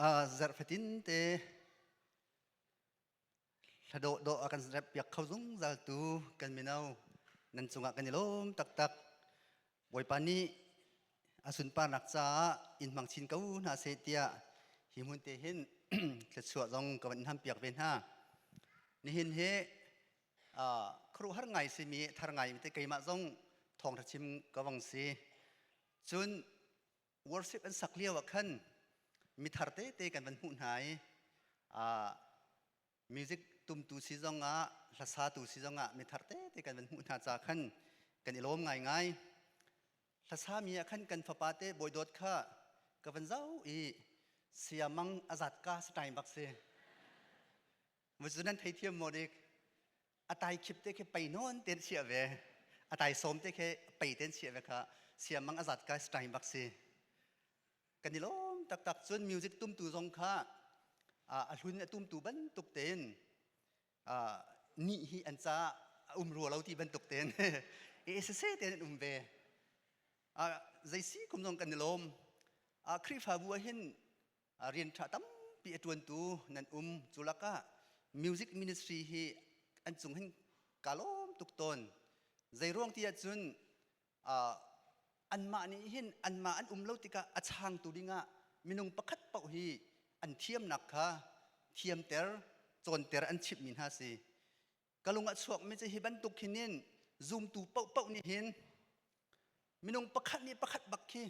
Zarh fatin te hla dawhdawh a kan rep piak kho zungzal tu kan mino nan cungah kan i lawm taktak. Bawipa nih a sunparnak caah in hmang chin ko hna seh tiah hi hmun te hin thluachuah zong ka van ham piak ve hna. Nihin hi khuaruahhar ngai simi thar ngai te keimah zong thawngtha chim ka vang si. Cun worship an sak lio ah khan mithar tete kan van hmuh hna i music tumtu si zongah hlasatu si zongah mithar tete kan van hmuh hna ca khan kan i lawm ngaingai. Hlasa mi ah khan kan fapa te Bawi Dawt kha ka van zau i siamang a zat ka satai bak si. Mucu nan theithiam maw dik? A tai khip te khi pei nawn ten chia ve. A tai sawm te khi pei ten chia ve kha siamang a zat ka satai bak si. Kan i lawm taktak. Cun music tumtu zong kha a hlun a tumtu bantuk tein nih hi an caah a um rua lo ti bantuk tein e sese tein an um ve. Zeisi kum zong kan i lawm. Khrihfabu ah hin rian ṭha tampi a ṭuantu nan um. Cu lakah music ministry hi an cung hin kaa lawm tuk tawn. Zeiruang ti ahcun anmah nih hin anmah an um lo tikah a changtu dingah minung pakhat paoh hi an thiamnak kha thiamter cawnter an chimhmi hna si. Ka lung a chuakmi cu hi bantuk hin in zumtu paohpaoh nih hin minung pakhat nih pakhat bak khi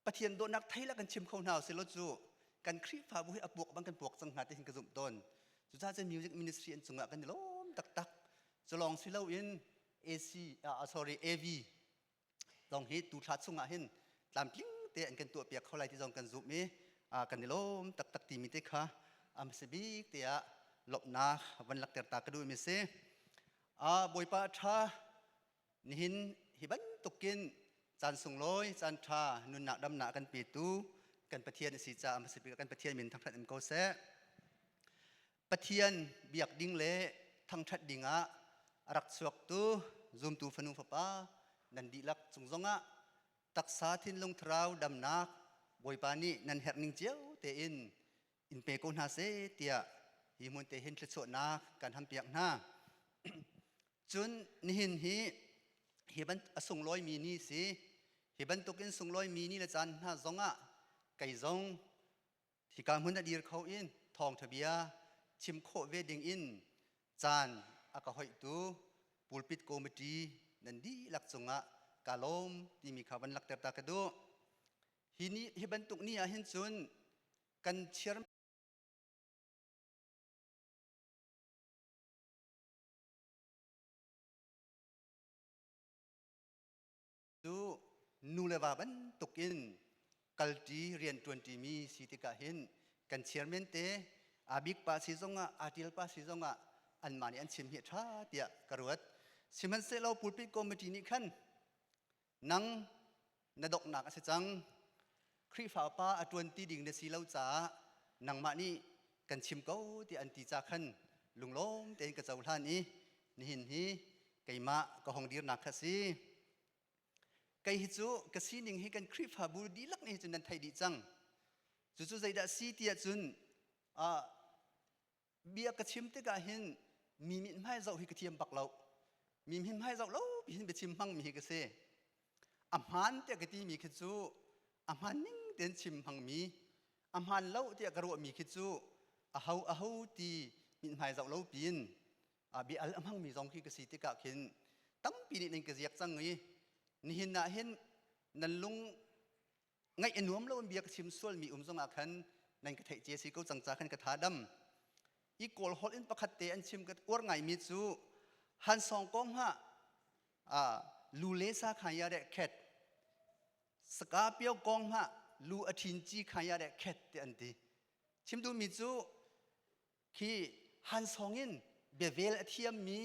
Pathian dawtnak thei la kan chim kho hna usih law cu kan Khrihfabu hi a puak bang kan puak cang hnga ti hin ka zumh tawn. Cucaah cun music ministry an cungah kan i lawm taktak. Cu lawng si loin AC sorry AV zong hi tu thla chungah hin tlamtling te an kan tuah piak kho lai ti zong kan zumh i kan i lawm taktak timi te kha a hmasa bik te ah lawmhnak van lakter ta ka duhmi si. Bawipa a ṭha. Nihin hi bantukin caan sunglawi, caan ṭha, nunnak damnak kan petu kan Pathian a si caah hmasa bik kan Pathian min thangṭhat in ko seh. Pathian biak ding le thangṭhat ding ah a rak chuaktu zumtu fanu fapa nan dihlak cung zongah taksa thinlung thlarau damnak Bawipa nih nan herh ning cio tein in pe ko hna seh tiah hi hmun te hin thluachuahnak kan hampiak hna. Cun nihin hi hi ban a sunglawimi ni si. Hi bantukin sunglawimi ni le caan hna zongah kei zong hika hmun a dir kho in thawngṭha bia chim khawh ve ding in caan a ka hoihtu pulpit committee nan dihlak cungah ka lawm timi kha van lakter ta ka duh. Hi ni hi bantuk ni ah hin cun kan chiar Cu nu le va bantukin kalṭi rianṭuanṭimi si tikah hin kan chairman te aa bik pa si zongah aa ṭial pa si zongah anmah nih an chim hi a ṭha tiah ka ruat. Sihmanhsehlaw pulpit committee nih khan nang na donghnak a si cang. Khrihfa upa a ṭuan ti ding na si lo caah nangmah nih kan chim ko tiah an ti ca khan lunglawm tein ka cohlan i nihin hi keimah ka hong dirnak kha si. Kei hi cu ka sining hi kan Khrihfabu dihlak nih cun nan theih dih cang. Cucu zeidah si tiah cun bia ka chim tikah hin mi mithmai zoh hi ka thiam bak lo. Mi mithmai zoh lo pi hin biachim hmangmi hi ka si. A hmaan tiah ka timi khi cu a hmaan ning tein chim hmangmi, a hmaan lo tiah ka ruahmi khi cu aho aho ti mithmai zoh lo piin bia al a hmangmi zong khi ka si tikah khin tampi nih nan ka ziak cang i nihin ah hin nan lung ngaih a nuam lo in bia ka chim sualmi um zongah khan nan ka theih cia si ko cang ca khan ka tha dam. I Kawl holh in pakhat te an chim ka uar ngaimi cu han song kong ha lu le sa khan ya de khet saka pio kong ha lu a thin chi khan ya de khet te an ti. Chim duhmi cu khi han song in biavel a thiammi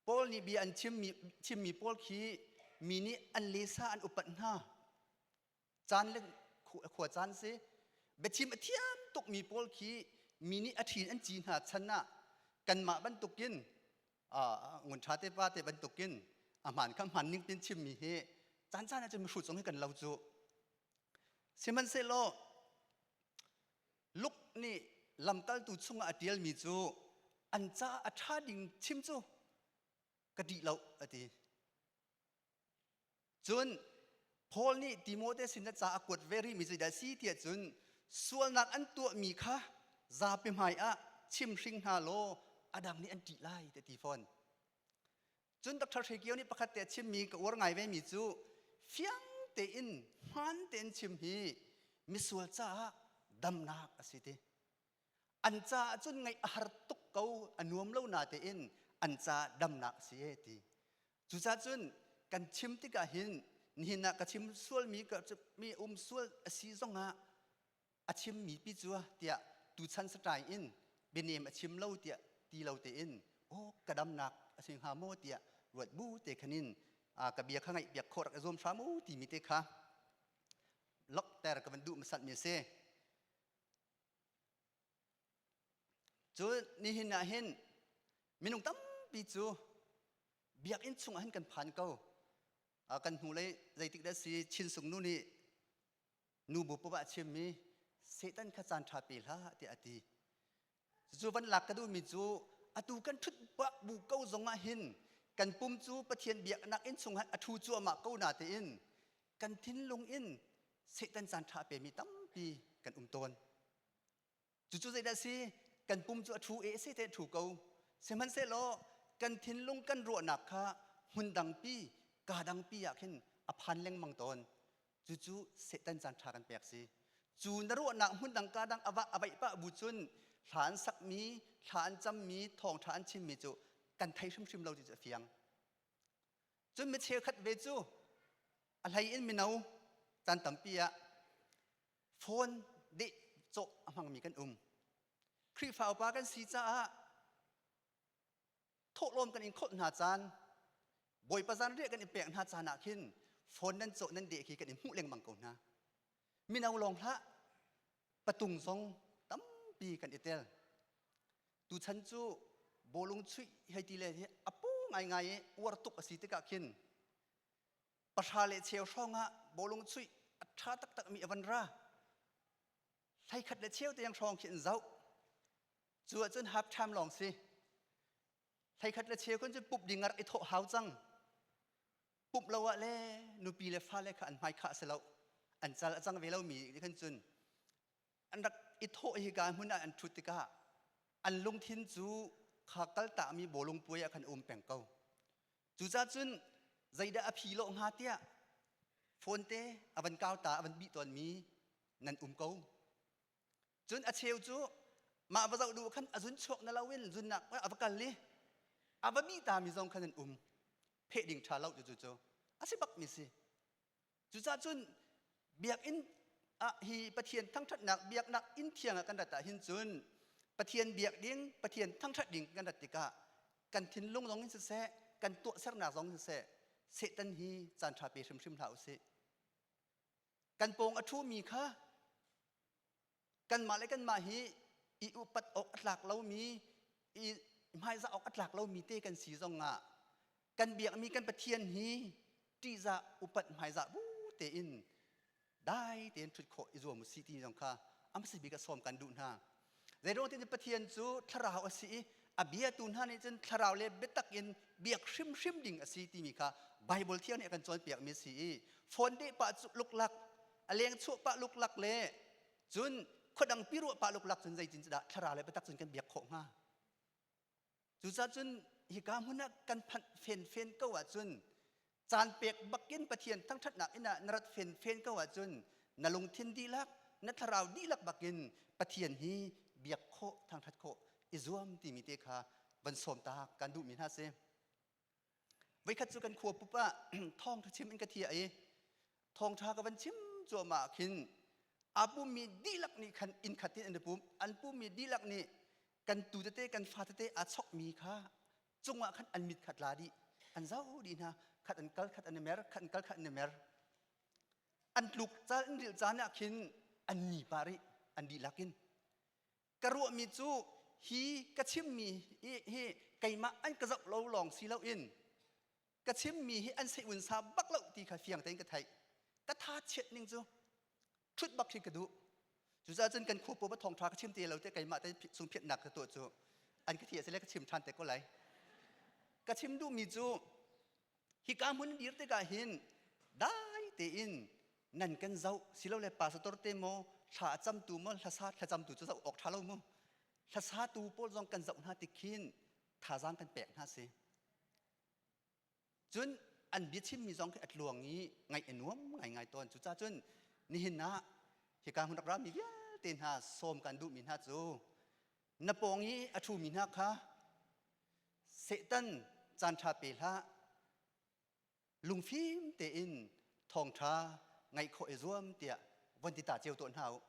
Paul nih bia an chimmi, chimmi pawl khi mi nih an lesa an upat hna. Caan le khua caan si. Biachim a thiam tukmi pawl khi mi nih a ṭhin an ci hna chan ah kanmah bantukin ngun ṭha te pa te bantukin a hmaan kha hmaan ning tin chimmi hi caan caan ah cun mihrut zong hi kan lo cu. Sihmanhsehlaw Luke nih lamkaltu chungah a ṭialmi cu an caah a ṭha ding chim cu ka ṭih lo a ti. Cun Paul nih Timote sin a ca a kuat ve rihmi cu dah si tiah cun sualnak an tuahmi kha zapi hmai ah chim hring hna law a dang nih an ṭih lai ti ti fawn. Cun Dr. Hre Kio nih pakhat te a chimmi ka uar ngai vemi cu fiang tein hmaan tein chim hi misual caah damnak a si ti. An caah cun ngaih a har tuk ko a nuam lo na tein an caah damnak a si e ti. Cucaah cun kan chim tikah hin nihin ah ka chim sualmi ka mi um sual a si zongah a chimmi pi cu tiah tuchan saṭai in bianem a chim lo tiah ti lo tein aw ka damnak a si hnga maw tiah ruat bu te khanin ka bia kha ngaih piak khawh rak i zuam hram u timi te kha lokter ka van duh hmasat mi a si. Cun nihin ah hin minung tampi cu biakinn chungah hin kan phan ko. Kan hnulei zeitik dah si Chin Sung nu nih nu bu pup ah chimmi Satan kha caan ṭha pe hlah tiah a ti. Cucu van lak ka duhmi cu atu kan ṭhut bak bu ko zongah hin kan pum cu Pathian biaknak inn chungah a ṭhu cuahmah ko na tein kan thinlung in Satan caan ṭha pemi tampi kan um tawn. Cucu zeidah si? Kan pum cu a ṭhu e se te ṭhu ko. Sihmanhsehlaw kan thinlung kan ruahnak kha hmun dangpi, kaa dangpi ah khin a phan lengmang tawn. Cucu Satan caan ṭha kan pek si. Cu na ruahnak hmun dang kaa dang a vah a vaih pah bu cun hla an sakmi, thla an cammi, thawngṭha an chimmi cu kan thei hrimhrim lo ti cu a fiang. Cun mi cheukhat ve cu a hlei in mino caan tampi ah phone deh cawh a hmangmi kan um. Khrihfa upa kan si caah thawhlawm kan in khawlh hna caan, Bawipa zanriah kan i pek hna caan ah khin phone nan cawh nan deh khi kan i hmuh lengmang ko hna. Mino lawng hlah, patung zong tampi kan i tel. Tuchan cu bawlung chuih hei ti le hi a pu ngaingai i uar tuk a si tikah khin pahra le cheu hrawng ah bawlung chuih a ṭha taktakmi a van ra. Hlei khat le cheu tiang hrawng khi an zoh. Cu ahcun half time lawng si. Hlei khat le cheu kun cu pup ding a rak i thawh hau cang. Pumh lo ah le nupi le fale kha an hmai khah si lo. An cal a cang ve lomi khan cun an rak i thawh hika hmun ah an ṭhut tikah an lungthin cu kha kaltakmi bawlung puai ah khan um peng ko. Cucaah cun zeidah a phi lawh hnga tiah phone te a van kau ta a van bih tawnmi nan um ko. Cun a cheu cu mah va zoh duh khan a zun chuak na loin zunnak a va kal i a va bih ta mi zong khan an um. Pheh ding ṭha lo cu cu a si bak mi si. Cucaah cun biakinn ah hi Pathian thangṭhatnak biaknak inn thiang ah kan rat ahhin cun Pathian biak ding, Pathian thangṭhat ding kan rat tikah kan thinlung zong in siseh, kan tuahsernak zong in siseh, Satan hi caan ṭha pe hrimhrim hlah usih. Kan pawng a ṭhumi kha kanmah le kanmah hi i upat awk a tlak lomi i hmaizah awk a tlak lomi te kan si zong ah kan biakmi kan Pathian hi ṭihzah upat hmaizah bu tein dai tein ṭhut khawh i zuam usih ti zong kha a hmasa bik ah sawm kan duh hna. Zeiruang ti Pathian cu thlarau a si i a biatu hna nih cun thlarau le biatak in biak hrimhrim ding a si timi kha Bible thiang nih a kan cawnpiakmi a si i phone deh pah luklak a leng chuah pah luklak le cun khuadang pi ruah pah luklak cun zeitin dah thlarau le biatak cun kan biak khawh hnga cucaah cun hika hmun ah kan phanh fenfen ko ahcun caan pek bakin Pathian thangṭhatnak inn ah na rat fenfen ko ahcun na lungthin dihlak na thlarau dihlak bakin Pathian hi biak khawh thangṭhat khawh i zuam timi te kha van sawm ta kan duhmi hna si. Voikhat cu kan khua pup ah thawngṭha chim in ka thia i thawngṭha ka van chim cuahmah ah khin aa pummi dihlak nih khan inn khat in an i pum an pummi dihlak nih kan tu tete kan fa tete aa chokmi kha cungah khan an mit kha tla dih an zoh dih hna khat an kal khat an i mer khat an kal khat an i mer an tluk caan an rilh caan ah khin an ni pah rih an dihlak in ka ruahmi cu hi ka chimmi hi, hi keimah an ka zoh lo lawng si loin ka chimmi hi an sei unsa bak lo ti kha fiang tein ka theih ka tha chiat ning cu. Ṭhut bak khi ka duh. Cucaah cun kan khua paw thawngṭha ka chim te lo te keimah te sungphiatnak ka tuah cu an ka thi a si le ka chim ṭhan te ko lai. Ka chim duhmi cu hika hmun dir tikah hin dai tein nan kan zoh silole pastor te maw thla a camtu maw hlasa thlacamtu cu zoh awk ṭha lo mu hlasatu pawl zong kan zoh hna tik khin thazaang kan pek hna si Cun an biachimmi zong khi a tluang i ngaih a nuam ngaingai tawn. Cucaah cun nihin ah hika hmun rak rami vialte hna sawm kan duhmi hna cu na pawng i a ṭhumi hna kha Satan caanṭha pe hlah, lungfim tein thawngṭha ngaih khawh i zuam tiah von ti ta cio tuah hna u.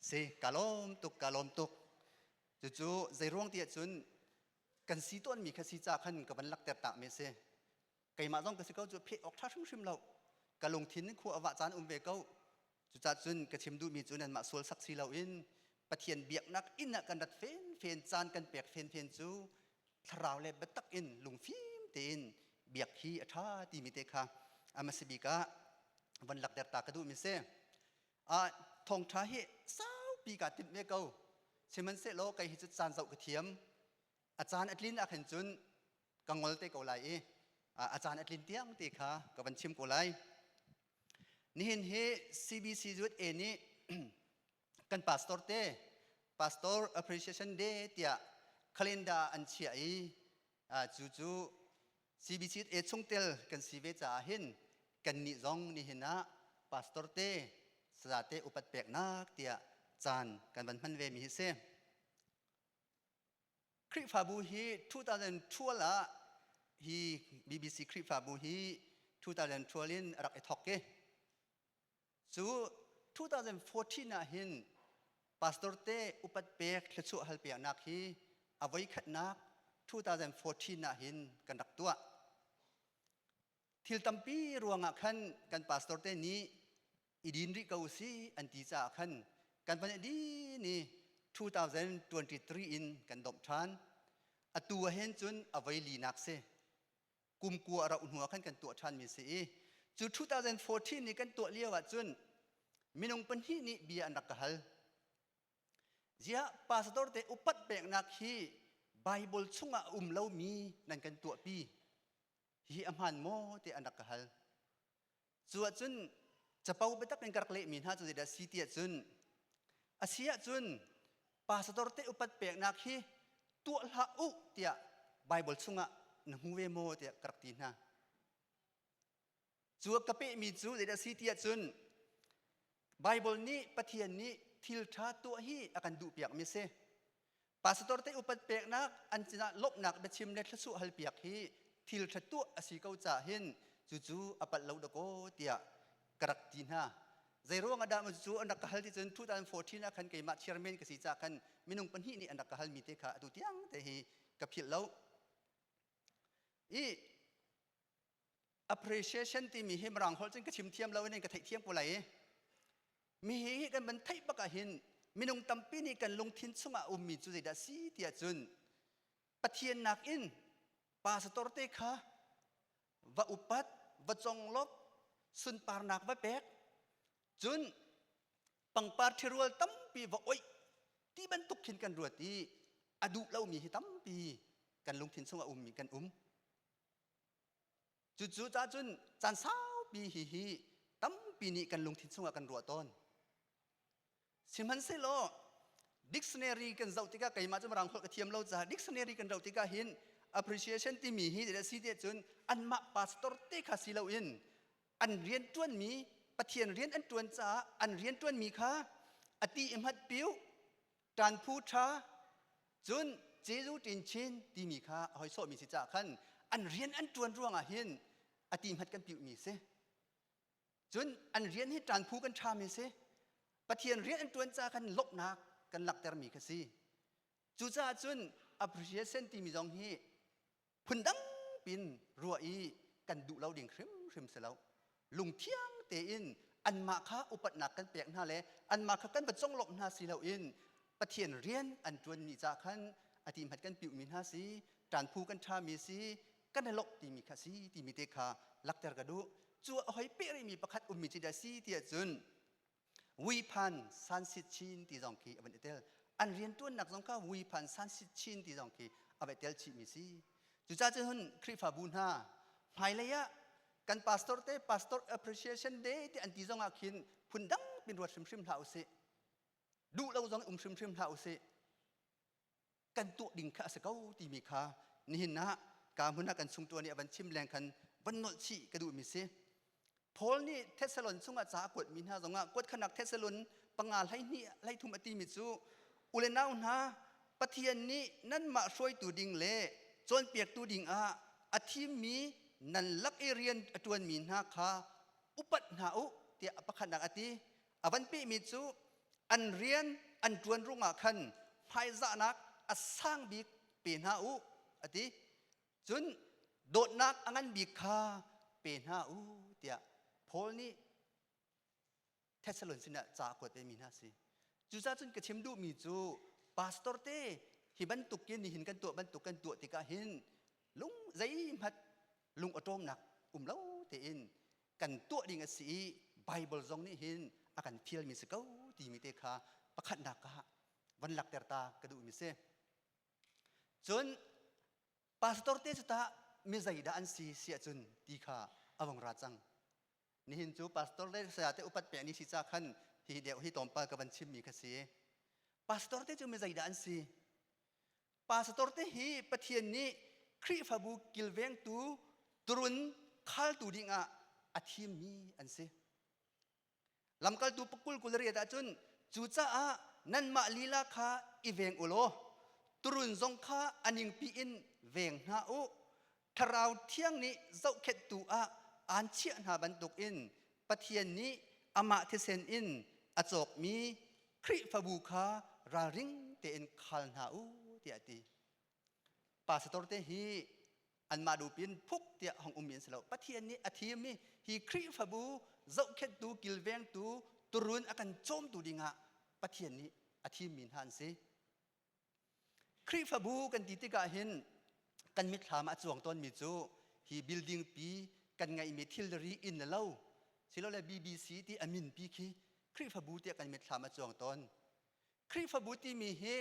Si, ka lawm tuk, ka lawm tuk. Cucu zeiruang ti ahcun kan si tawnmi kha si ca khan ka van lakter ta mi si. Keimah zong ka si ko cu pheh awk ṭha hrimhrim lo. Ka lungthin khua a vah caan um ve ko. Cucaah cun ka chim duhmi cu nanmah sual sak si loin Pathian biaknak inn ah kan rat fenfen caan kan pek fenfen cu thlarau le biatak in lungfim tein biak hi a ṭha timi te kha a hmasa bik ah van lakter ta ka duhmi si. Ah thawngṭha hi saupi kaa timh ve ko. Sihmanhsehlaw kei hi cu caan zoh ka thiam. A caan a tlin ah khan cun ka ngol te ko lai i a caan a tlin tiang te kha ka van chim ko lai. Nihin hi CBC USA nih kan pastor te Pastor Appreciation Day tiah calendar an chiah i cu cu CBCA chungtel kan si ve caah hin kannih zong nihin ah pastor te saza te upat peknak tiah caan kan van hman ve mi hi si. Khrihfabu hi 2012 ah hi BBC Khrihfabu hi 2012 in a rak i thawk i Cu 2014 ah hin pastor te upat pek thluachuah hal piaknak hi a voikhatnak 2014 ah hin kan rak tuah. Thil tampi ruangah khan kan pastor te nih i din rih ko si an ti caah khan kan van i din i 2023 in kan domh ṭhan. Atu ah hin cun a voi linak si. Kum kua a rauh hnu ah khan kan tuah ṭhanmi si i cu 2014 ni kan tuah lio ah cun minung pahnih nih bia an rak ka hal. Ziah pastor te upat peknak hi Bible chungah a um lomi nan kan tuahpi. Hihi a hmaan maw ti an rak ka hal. Cu ahcun capo biatak in ka rak lehmi hna cu zeidah si ti ahcun a si ahcun pastor te upat peknak hi tuah hlah u tiah Bible chungah na hmu ve maw tiah ka rak ti hna. Cu ka pehmi cu zeidah si ti ahcun Bible nih Pathian nih thil ṭha tuah hi a kan duhpiakmi si. Pastor te upat peknak an sinah lawmhnak biachim le thluachuah halpiak hi thil ṭha tuah a si ko caah hin cucu a palh lo dakaw tiah ka rak ti hna. Zeiruang ah dah cucu an rak ka hal ti cun 2014 ah khan keimah chairman ka si caah khan minung pahnih nih an rak ka halmi te kha atu tiang te hi ka philh lo. I appreciation timi hi mirang holh cun ka chim thiam lo in ka theih thiam ko lai i mi hi kan van theih bak ah hin minung tampi nih kan lungthin chungah ummi cu zeidah si tiah cun Pathian nakin pastor te kha va upat va conglawp sunparnak va pek cun pangpar ṭhirual tampi va oih ti bantuk khin kan ruat i a duh lomi hi tampi kan lungthin chungah ummi kan um Cucu cah cun caan saupi hi hi tampi nih kan lungthin chungah kan ruah tawn. Sihmanhsehlaw dictionary kan zoh tikah keimah cu mirang holh ka thiam lo caah dictionary kan zoh tikah hin appreciation timi hi zeidah si tiah cun anmah pastor te kha si loin an rian ṭuanmi Pathian rian an ṭuan caah an rian ṭuanmi kha a ti i hmat piu ṭanphu ṭha cun Jesuh ṭinchin timi kha a hoi sawhmi si caah khan an rian an ṭuan ruangah hin a ti hmat kan piuhmi si. Cun an rian hi ṭanphu kan ṭhami si. Pathian rian an ṭuan caah khan lawmhnak kan langhtermi kha si. Cucaah cun appreciation timi zong hi phundang pin ruah i kan duh lo ding hrimhrim si lo lungthiang tein anmah kha upatnak kan pek hna le anmah kha kan va conglawmh hna si loin Pathian rian an ṭuanmi ca khan a ti hmat kan piuhmi hna si. Ṭanphu kan ṭhami si, kan i lawmh timi kha si timi te kha lakter ka duh. Cu a hoi peh rihmi pakhat ummi cu dah si tiah cun Wiphan Sansit Chin ti zong khi a van i tel. An rianṭuannak zong kha Wiphan Sansit Chin ti zong khi a va tel chihmi si. Cucaah cun Khrihfabu hna hmailei ah kan pastor te pastor appreciation day ti an ti zong ah khin phundang pin ruat hrimhrim hlah usih. Duh lo zong um hrimhrim hlah usih. Kan tuah ding kha a si ko timi kha nihin ah ka hmun ah kan chungtuan nih a van chim leng khan van nolh chih ka duhmi si. Paul nih Thessalon chungah ca a kuatmi hna zongah kuatkhanak Thessalon panga 12 13 a timi cu u le nau hna Pathian nih nanmah hruaitu ding le cawnpiaktu ding ah a thimmi nan lak i rian a ṭuanmi hna kha upat hna u tiah a pakhatnak a ti. A van pehmi cu an rian an ṭuan ruangah khan hmaizahnak a sang bik pe hna u a ti. Cun dawtnak a ngan bik kha pe hna u tiah Paul nih Thessalon sinah ca a kuat vemi hna si. Cucaah cun ka chim duhmi cu pastor te hi bantuk in nihin kan tuah bantuk kan tuah tikah hin lung zeihmanh lung awṭawmnak um lo tein kan tuah ding a si i Bible zong nih hin a kan fialmi si ko timi te kha pakhatnak ah van lakter ta ka duhmi si. Cun pastor te cu tah mi zeidah an si si ahcun ti kha a vong ra cang. Nihin cu pastor le saya te upat pek ni si ca khan hi deuh hi tlawmpal ka van chimmi kha si. Pastor te cu mi zeidah an si? Pastor te hi Pathian nih Khrihfabu kilvengtu turun khaltu dingah a thimmi an si. Lamkaltu pakul kul riat ahcun cucaah nanmah lila kha i veng u law turun zong kha a ningpi in veng hna u. Thlarau thiang nih zohkhenhtu ah aan chiah hna bantukin Pathian nih amah thisen in a cawkmi Khrihfabu kha ralring tein khal hna u tiah a ti. Pastor te hi anmah duhpin phuk tiah hong ummi an si lo. Pathian nih a thim i hi Khrihfabu zohkhenhtu, kilvengtu, turun a kan cawmtu dingah Pathian nih a thimmi hna an si. Khrihfabu kan ti tikah hin kan mitthlam ah a cuang tawnmi cu hi building pi kan ngeihmi thilri inn le lo silole BBC ti a min pi khi Khrihfabu tiah kan mitthlam a cuang tawn. Khrihfabu timi hi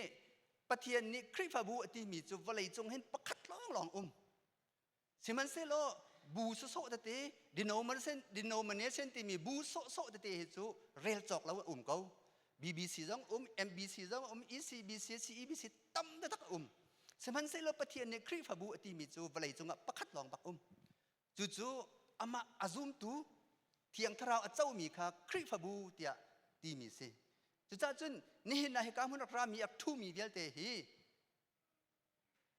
Pathian nih Khrihfabu a timi cu vawlei cung hin pakhat lawnglawng um. Sihmanhsehlaw bu sawsawh tete denomination, denomination timi bu sawhsawh tete hi cu rel cawk lo a um ko. BBC zong um, MBC zong um, ECBC, CEBC tam taktak a um. Sihmanhsehlaw Pathian nih Khrihfabu a timi cu vawlei cungah pakhat lawng bak um. Cucu amah a zumtu Thiang Thlarau a comi kha Khrihfabu tiah timi si. Cucaah cun nihin ah hika hmun rak rami a ṭhumi vialte hi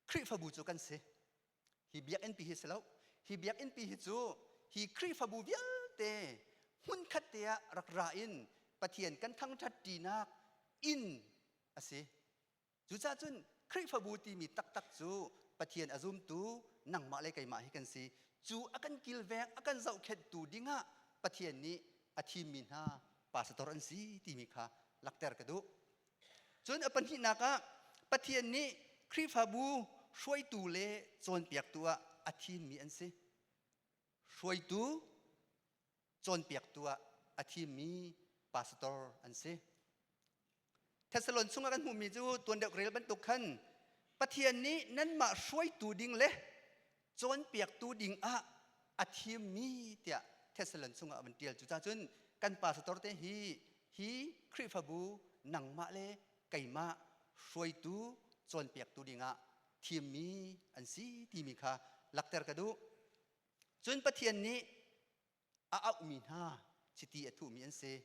Khrihfabu cu kan si. Hi biakinn pi hi si lo. Hi biakinn pi hi cu hi Khrihfabu vialte hmunkhat te ah rak ra in Pathian kan thangṭhat ṭinak inn a si. Cucaah cun Khrihfabu timi taktak cu Pathian a zumtu nangmah le keimah hi kan si. Cu a kan kilveng, a kan zohkhenhtu dingah Pathian nih a thimmi hna pastor an si timi kha lakter ka duh. Cun a pahnihnak ah Pathian nih Khrihfabu hruaitu le cawnpiaktu ah a thimmi an si. Hruaitu, cawnpiaktu ah a thimmi pastor an si. Thessalon chungah kan hmuhmi cu tuan deuh rel bantuk khan Pathian nih nanmah hruaitu ding le cawnpiaktu ding ah a thimmi tiah Thessalon chungah a van ṭial. Cucaah cun kan pastor te hi hi Khrihfabu nangmah le keimah hruaitu cawnpiaktu dingah thimmi an si timi kha lakter ka duh. Cun Pathian nih a auhmi hna chiti a thuhmi an si.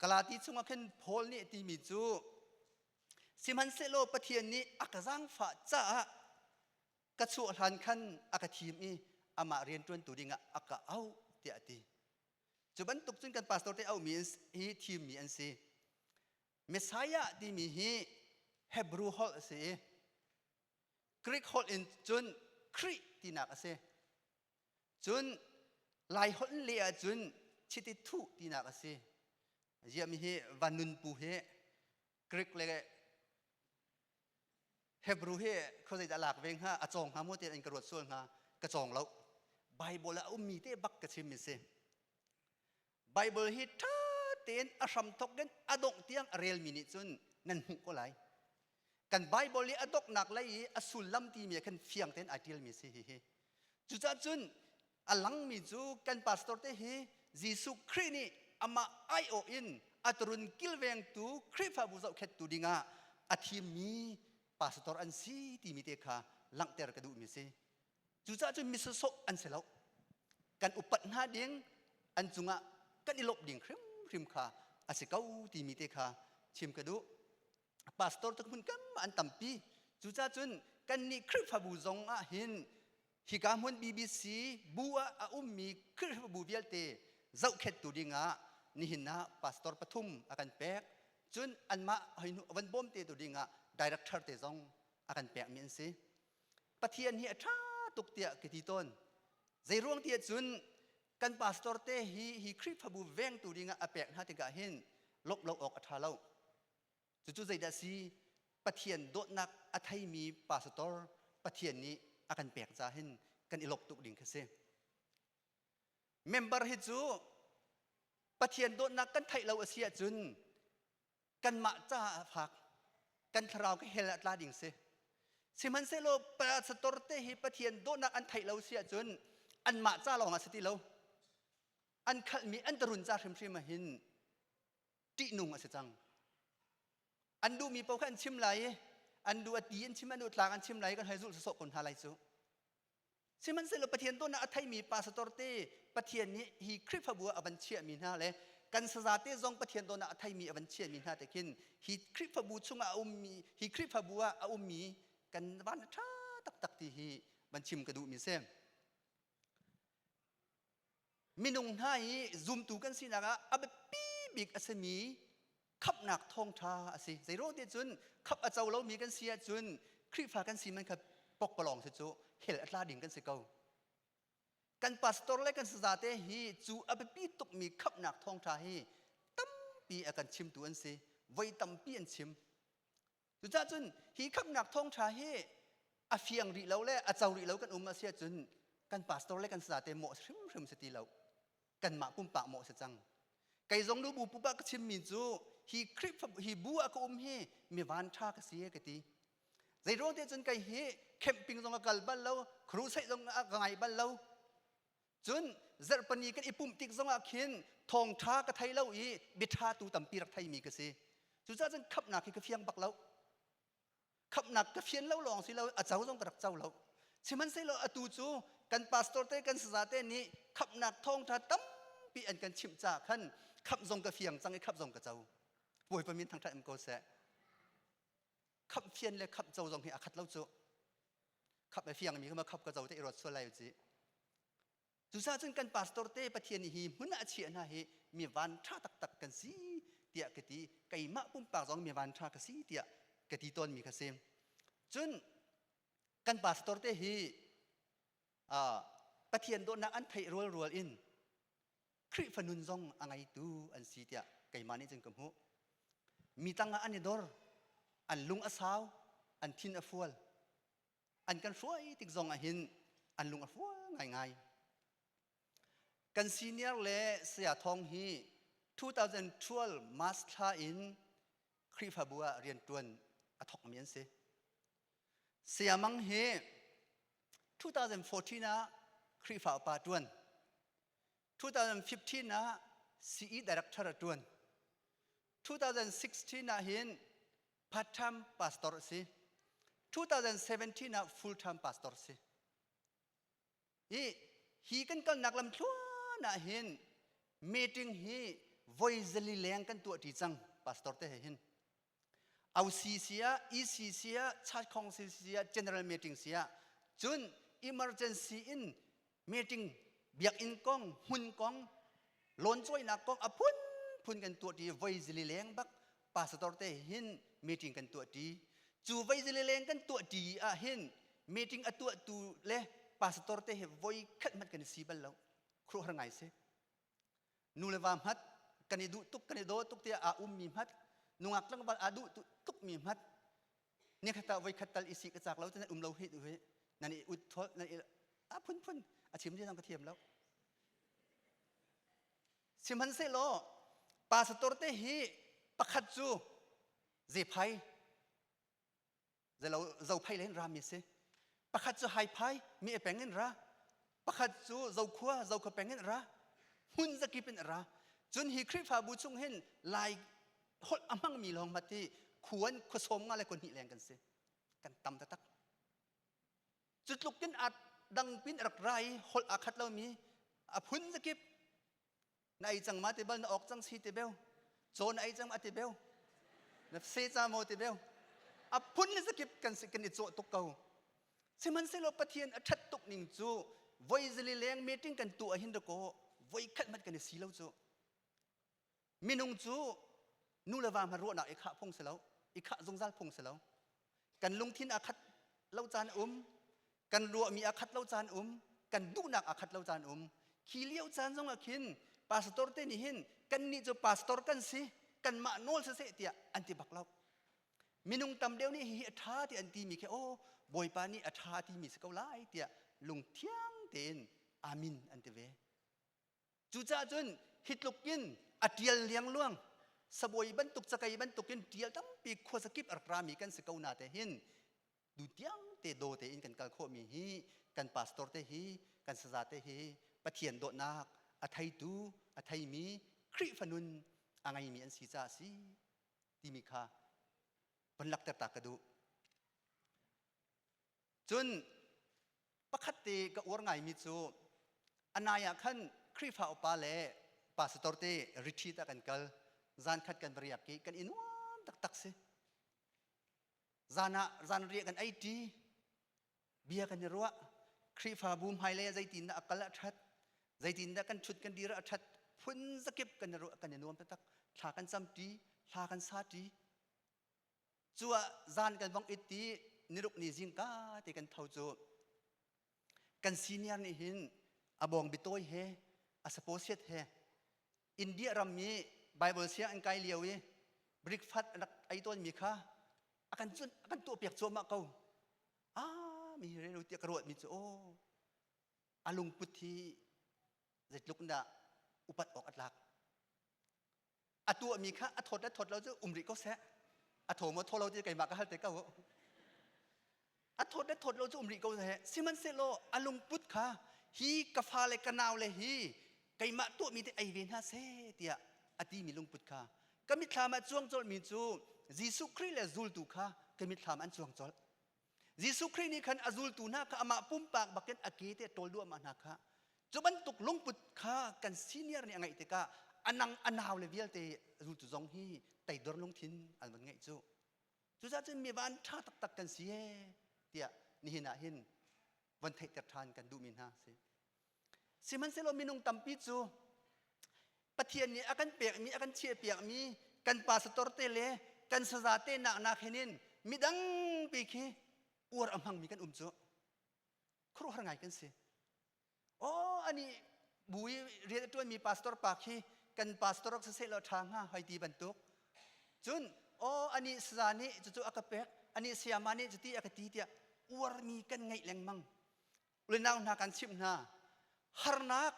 Galati chungah khin Paul nih a timi cu sihmanhsehlaw Pathian nih a ka zaangfah caah ka chuah hlan khan a ka thim i amah rianṭuantu dingah a ka auh tiah a ti. Cu bantuk cun kan pastor te auhmi hi thimmi an si. Messiah timi hi Hebrew holh a si i Greek holh in cun Khrih tinak a si. Cun Lai holh in leh ahcun chiti thuh tinak a si. Ziahmi hi van nunpu hi Greek le. Hebrew hi khuazei dah lak ve hnga a cawng hnga maw tiah in ka ruat sual hnga ka cawng lo Bible ah a ummi te bak ka chim mi si Bible hi ṭha tein a hram thok in a dongh tiang a relmi nih cun nan hmuh ko lai kan Bible i a donghnak lei i a sullam timi ah khan fiang tein ai ṭialmi si hi hi cucaah cun a langmi cu kan pastor te hi Jesuh Khrih nih amah aiawh in a turun kilvengtu Khrihfabu zohkhenhtu dingah a thimmi pastor an si timi te kha langhter ka duhmi si. Cucaah cun misasawh an si lo. Kan upat hna ding an cungah kan i lawmh ding hrimhrim kha a si ko timi te kha chim ka duh. Pastor te hmun kam an tampi. Cucaah cun kannih Khrihfabu zong ah hin hika hmun BBC bu ah a ummi Khrihfabu vialte zohkhenhtu dingah nihin ah pastor pathum a kan pek. Cun anmah hoi hnu van bawm te tu dingah director te zong a kan pekmi an si. Pathian hi a ṭha tuk tiah ka ti tawn. Zeiruang tiah cun kan pastor te hi hi Khrihfabu vengtu dingah a pek hna tikah hin lawmh lo awk a ṭha lo. Cucu zeidah si? Pathian dawtnak a theimi pastor Pathian nih a kan pek ca hin kan i lawmh tuk ding kha si. Member hi cu Pathian dawtnak kan theih lo a si ahcun kanmah caah a fak kan thlarau ka hell ah tla ding si. Sihmanhsehlaw pastor te hi Pathian dawtnak an theih lo si ahcun anmah ca lawng ah si ti lo. An khalhmi an tarun ca hrimhrim ah hin ṭihnung a si cang. An duhmi paoh kha an chim lai i an duh a ti an chim an duh tlang an chim lai i kan hei zulh sawsawh ko hna lai cu. Sihmanhsehlaw Pathian dawtnak a theimi pastor te Pathian nih hi Khrihfabu ah a van chiahmi hna le kan saza te zong Pathian dawtnak a theimi a van chiahmi hna te khin hi Khrihfabu chungah a ummi hi Khrihfabu ah a ummi kan van a ṭha taktak ti hi van chim ka duhmi si. Minung hna hi zumtu kan sinak ah a biapi bik a simi khamhnak thawngṭha a si. Zeiruang ti cun khamh a co lomi kan si ahcun Khrihfa kan si man kha pokpalawng si cu hell a tla ding kan si ko. Kan pastor le kan sazate hi cu a biapi tukmi khamhnak thawngṭha hi tampi a kan chimtu an si. Voi tampi an chim. Cucaah cun hi khamhnak thawngṭha hi a fiang rih lo le a co rih lo kan um a si ahcun kan pastor le kan sazate mawh hrimhrim si ti lo. Kanmah pumpak mawh si cang. Kei zong nu bu pupa ka chimmi cu hi Khrihfa hi bu ah ka um hi mi van ṭha ka si ka ti. Zeiruang te cun kei hi camping zong a kal bal lo, crusade zong a ka ngai bal lo. Cun zarhpani kan i pumh tik zongah khin thawngṭha ka thei lo i biaṭha tu tampi rak theimi ka si. Cucaah cun khamhnak hi ka fiang bak lo. Khamhnak ka fian lo lawng si lo a co zong ka rak co lo. Sihmanhsehlaw atu cu kan pastor te kan saza te nih khamhnak thawngṭha tampi an kan chimh caah khan khamh zong ka fiang cang i khamh zong ka co. Bawipa min thangṭhat um ko seh. Khamh fian le khamh co zong hi a khat lo cu. Khap a fiangmi kha ma khap ka zo te i ruat sual lai u ci. Cucaah cun kan pastor te Pathian nih hi hmun ah a chiah hna hi mi van ṭha taktak kan si tiah ka ti. Keimah pumpak zong mi van ṭha ka si tiah ka ti tawnmi ka si. Cun kan pastor te hi uh, Pathian dawtnak an theih rualrual in Khrihfa nun zong a ngeitu an si tiah keimah nih cun ka hmuh. Mi tangah an i dor, an lung a sau, an thin a fual. An kan hruai tik zong ah hin an lung a fual ngaingai. Kan senior le saya Thawng hi 2012 March thla in Khrihfabu ah rianṭuan a thawkmi an si. Saya Mang hi 2014 ah Khrihfa upa ṭuan. 2015 ah CE director a ṭuan. 2016 ah hin part-time pastor a si. 2017 ah full-time pastor a si. Hi, hi kan kalnak lam thluan ah hin meeting hi voi zali leng kan tuah ṭi cang pastor te he hin. OC siah, EC siah, Church Council siah, General Meeting siah, cun emergency in meeting biakinn kong, hmun kong, loan cawinak kong a phunphun kan tuah ṭi voi zili leng bak pastor te hin meeting kan tuah ṭi. Cu voi zili leng kan tuah ṭi ah hin meeting a tuahtu le pastor te hi voi khat hmanh kan i si bal lo. Khuaruahhar ngai si. Nu le va hmat kan i duh tuk kan i daw tuk tiah aa ummi hmat nungak tlangval aa duh tukmi hmat. Nikhat ah voikhat tal i sik a cak lo cu nan um lo hi hi nan i ut thol nan i a phunphun a chim zong ka thiam lo. Sihmanhsehlaw pastor te hi pakhat cu zephai zelo zophai len rami si pakhat cu haiphai mi e peng in ra pakhat cu zokhua zokhua peng in ra hmun zakip in ra cun hi Khrihfabu chung hin lai holh a hmangmi lawng mat hi khuan khuasawm nga le khuahnih leng kan si kan tam taktak cu tluk in a dang pin rak ra i holh aa khat lomi a phun zakip na ei cang ma ti bal na ok cang si ti beu caw na ei cang ma ti beu na se ca maw ti beu a phun le zakip kan si kan i cawh tuk ko sihmanhsehlaw Pathian a ṭhat tuk ning cu voi zali leng meeting kan tuah hin dakaw voi khat hmanh kan i si lo cu Minung cu nu le va hma ruahnak i khah phung si lo, i khah zungzal phung si lo. Kan lungthin a khat lo caan um, kan ruahmi a khat lo caan um, kan duhnak a khat lo caan um. Khi lio caan zong ah khin pastor te nih hin kannih cu pastor kan si, kanmah nawl siseh tiah an ti bak lo. Minung tam deuh nih hihi a ṭha ti an timi khi aw Bawipa nih a ṭha timi si ko lai tiah lungthiang tein amin an ti ve. Cucaah cun hi tluk in a ṭial liangluang sabawi bantuk cakei bantukin ṭial tampi khuazakip a rak rami kan si ko na te hin tu tiang te daw tein kan kal khawhmi hi kan pastor te hi kan saza te hi Pathian dawtnak a theitu a theimi Khrihfa nun a ngeimi an si caah a si timi kha von lakter ta ka duh. Cun pakhat te ka uar ngaimi cu a nai ah khan Khrihfa upa le pastor te retreat ah kan kal. Zan khat kan va riak i kan i nuam taktak si. Zan ah zan riah kan ei ṭi, bia kan i ruah. Khrihfabu hmailei ah zeitindah a kal a ṭhat, zeitindah kan ṭhut kan dir a ṭhat, phun zakip kan i ruah kan i nuam taktak. Thla kan cam ṭi, hla kan sa ṭi. Cu ah zan kan vong it i niruk ni zingka te kan tho cu kan senior nih hin a bawng bitawi he a saposiat he India ram i Bible siang an kai lio i breakfast an rak ei tawnmi kha a kan cun a kan tuahpiak cuahmah ko. Ah mi hi relu tiah ka ruahmi cu aw a lungput hi zeitluk in dah upat awk a tlak. A tuahmi kha a thawt le thawt lo cu um rih ko seh. A thaw maw thaw lo ti keimah ka hal te ko. A thawt le thawt lo cu um rih ko seh. Sihmanhsehlaw a lungput kha hi ka fa le ka nau le hi keimah tuahmi te ei ve hna seh tiah a timi lungput kha ka mitthlam ah cuang colhmi cu Jesuh Khrih le zultu kha ka mitthlam an cuang colh. Jesuh Khrih nih khan a zultu hna kha amah pumpak bakin a ke te a ṭawl duahmah hna kha cu bantuk lungput kha kan senior nih a ngeih tikah a nang a nau le vialte zultu zong hi teidor lungthin an van ngeih cu cucaah cun mi van ṭha taktak kan si ee tiah nihin ah hin von theihter ṭhan kan duhmi hna si sihmanhsehlaw minung tampi cu Pathian nih a kan pekmi a kan chiahpiakmi kan pastor te le kan saza te nak nak hin in midang pi khi uar a hmangmi kan um cu khuaruahhar ngai kan si. Aw ani bu i rian a ṭuanmi pastor pa khi kan pastor rak siseh law ṭha hnga hoi ti bantuk. Cun aw ani saza nih cucu a ka pek ani sayama nih cuti a ka ti tiah uarmi kan ngeih lengmang. Ulenau hna kan chimh hna harnak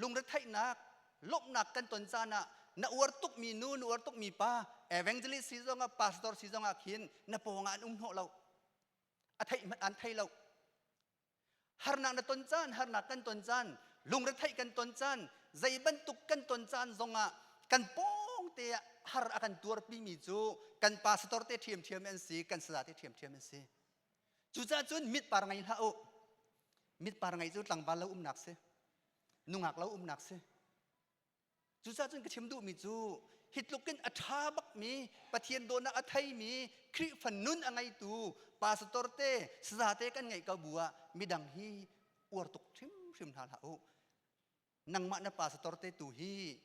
lungretheihnak lawmhnak kan ton caan ah na uar tukmi nu na uar tukmi pa evangelist si zongah pastor si zongah khin na pawngah an um hnawh lo a theih hmanh an thei lo harnak na ton caan harnak kan ton caan lungretheih kan ton caan zei bantuk kan ton caan zongah kan pawng te ah har a kan tuarpi mi cu kan pastor te ṭhiamṭhiam an si kan saza te ṭhiamṭhiam an si Cucaah cun mitpar ngei hlah u. Mitpar ngei cu tlangval lo umnak si. Nungak lo umnak si. Cucaah cun ka chim duhmi cu hi tluk in a ṭha bakmi Pathian dawtnak a theimi Khrihfa nun a ngeitu pastor te saza te kan ngeih ko bu ah midang hi uar tuk hrimhrim hna hlah u. Nangmah na pastor te tu hi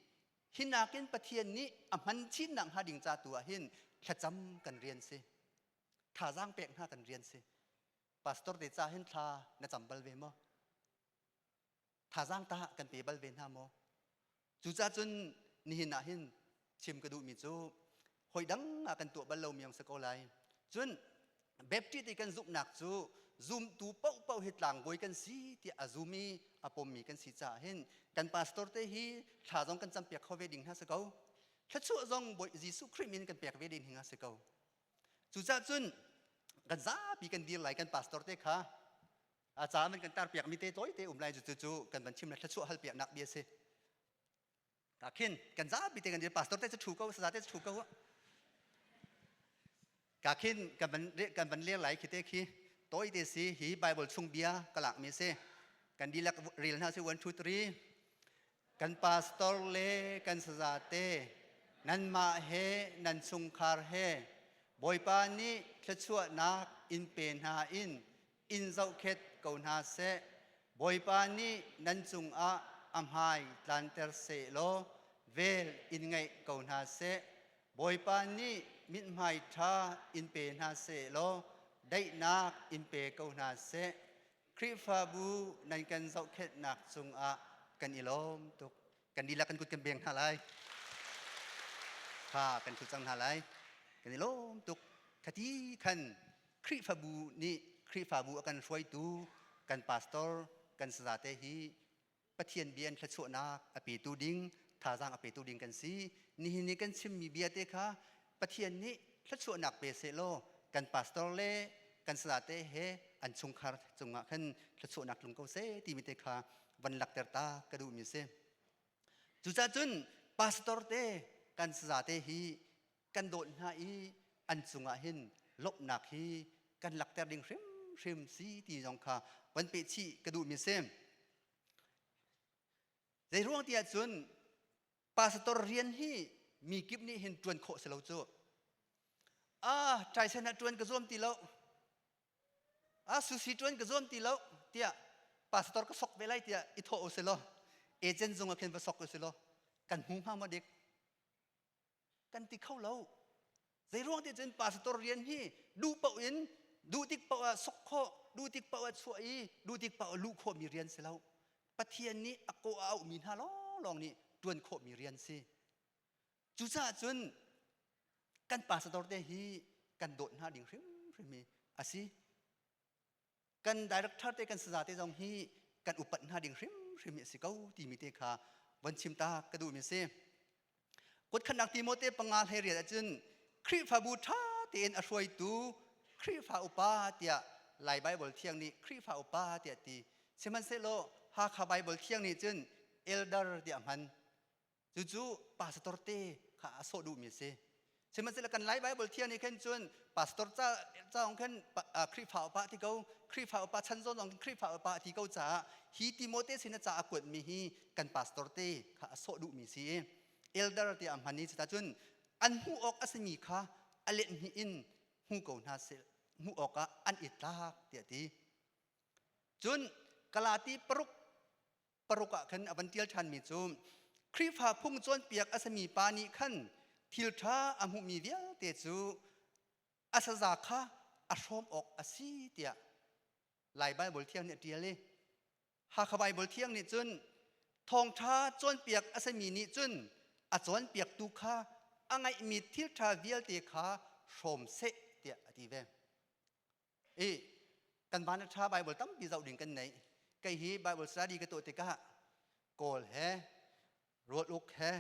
hi nakin Pathian nih a hman chinnak hnga ding ca tu ah hin thlacam kan rian si. Thazaang pek hna kan rian si. Pastor te ca hin thla na cam bal ve maw? Thazaang tah kan pe bal ve hna maw? Cucaah cun nihin ah hin chim ka duhmi cu hawi dang ah kan tuah bal lomi ang si ko lai. Cun Baptist i kan zumhnak cu zumtu paohpaoh hi tlangbawi kan si tiah a zum i a pommi kan si caah hin kan pastor te hi thla zong kan campiak kho ve ding hna si ko. Thluachuah zong Bawi Jesuh Khrih min kan pek ve ding hna si ko. Cucaah cun kan zapi kan dir lai kan pastor te kha a ca man kan tar piak mi te tawi te um lai cu cu kan van chim le thluachuah hal piak nak bia si. Ka khin kan zapi te kan dir pastor te cu thu ko saza te cu thu ko. Ka khin kan van kan van ler lai khi te khi tawi te si hi Bible chung bia ka lak mi si. Kan dihlak rel hna si 1 2 3 kan pastor le kan saza te nanmah he nan chungkhar he Bawipa nih thluachuahnak in pe hna in in zohkhet ko hna seh. Bawipa nih nan cungah a hmai tlanter seh law vel in ngeih ko hna seh. Bawipa nih mithmai ṭha in pe hna seh law daihnak in pe ko hna seh. Khrihfabu nan kan zohkhenhnak cungah kan i lawm tuk. Kan dihlak kan kut kan beng hna lai. Kha kan ṭhu cang hna lai. Kan i lawm tuk. Khati khan Khrihfabu nih Khrihfabu a kan hruaitu kan pastor kan sazate hi Pathian bia in thluachuahnak a petu ding thazaang a petu ding kan si. Nihin ni kan chimmi bia te kha Pathian nih thluachuahnak pe sehlaw kan pastor le kan sazate he an chungkhar cungah khan thluachuahnak tlung ko seh timi te kha van lakter ta ka duhmi si. Cucaah cun pastor te kan sazate hi kan dawt hna i an cungah hin lawmhnak hi kan lakter ding hrimhrim si ti zong kha van peh chih ka duhmi si. Zei ruang ti ahcun pastor rian hi mi kip nih hin ṭuan khawh si lo cu. Ah, ṭaisen ah ṭuan ka zuam ti lo. Ah, sushi ṭuan ka zuam ti lo tiah pastor ka sok ve lai tiah i thawh u si law agent zung ah khin va sok u si law kan hmu hnga maw dik? Kan ti kho lo. Zei ruang ti cun pastor rian hi duh paoh in duh tik paoh ah sok khawh, duh tik paoh ah chuah i duh tik paoh ah luh khawhmi rian si lo. Pathian nih a kawh a auhmi hna lawnglawng nih ṭuan khawhmi rian si. Cucaah cun kan pastor te hi kan dawt hna ding hrimhrim hi a si. Kan director te kan saza te zong hi kan upat hna ding hrimhrim hi a si ko timi te kha von chim ta ka duhmi a si. Kutkhatnak Timote panga hlei riat ahcun Khrihfabu ṭha tein a hruaitu Khrihfa upa tiah Lai Baibal Thiang nih Khrihfa upa tiah ti. Sihmanhsehlaw Hakha Baibal Thiang nih cun elder tiah a hman. Cucu pastor te kha a sawh duhmi a si. Sihmanhsehlaw kan Lai Baibal Thiang nih khin cun pastor ca caung khin Khrihfa upa ti ko, Khrihfa upa chan zawn zong Khrihfa upa ti ko caah hi Timote sin a ca a kuatmi hi kan pastor te kha a sawh duhmi si i elder tiah a hman i cuta cun an hmuh awk a simi kha a let hnih in hmu ko hna seh hmuh awkah an i tlak tiah ti. Cun Galati paruk paruk ah khan a van tial ṭhanmi cu Khrihfa phung cawnpiak a simi pa nih khan thil ṭha a hmuhmi vialte cu a saza kha a hrawm awk a si tiah Lai Baibal Thiang nih a ṭial i Hakha Baibal Thiang nih cun thawngṭha cawnpiak a simi nih cun a cawnpiaktu kha a ngeihmi thil ṭha vialte kha hrawm seh tiah a ti ve. I kan van a ṭha Bible tampi zoh ding kan nei. Kei hi Bible study ka tuah tikah Kawl he, Rual Uk he,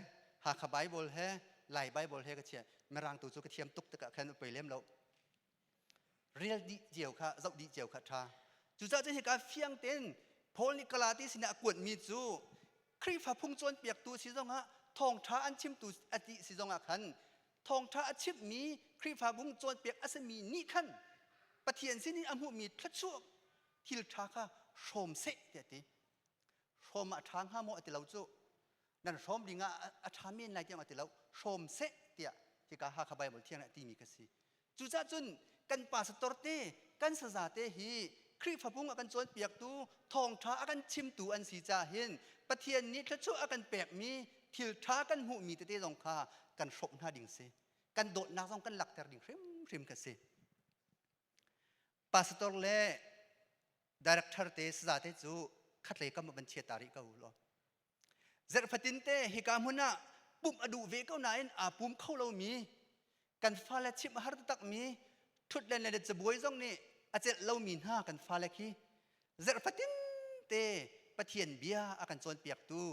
Hakha Bible he, Lai Bible he ka chiah. Mirang tu cu ka thiam tuk tikah khan poi lem lo. Rel dih cio kha, zoh dih cio kha ṭha. Cucaah cun hika fiang tein Paul nih Galati sinah a kuatmi cu Khrihfa phung cawnpiaktu si zongah thawngṭha an chimtu a ti si zongah khan thawngṭha a chimhmi Khrihfabu cawnpiak a simi nih khan Pathian sinin a hmuhmi thluachuah thil ṭha kha hrawm seh tiah a ti. Hrawm ah a ṭha hnga maw a ti lo cu. Nan hrawm ding ah a ṭha men lai tiang a ti lo. Hrawm seh tiah hika Hakha Bible thiang nih a timi ka si. Cucaah cun kan pastor te, kan saza te hi Khrihfabu a kan cawnpiaktu, thawngṭha a kan chimtu an si caah hin Pathian nih thluachuah a kan pekmi thil ṭha kan hmuhmi tete zong kha kan hrawmh hna ding si. Kan dawtnak zong kan lakter ding hrimhrim kha si. Pastor le director te saza te cu khatlei kam ah van chia ta rih ko law. Zarh fatin te hika hmun ah pumh a duh ve ko nain aa pum kho lomi kan fale chimh a har taktakmi Ṭhutlen le cabuai zong nih a celh lomi hna kan fale khi zarh fatin te Pathian bia a kan cawnpiaktu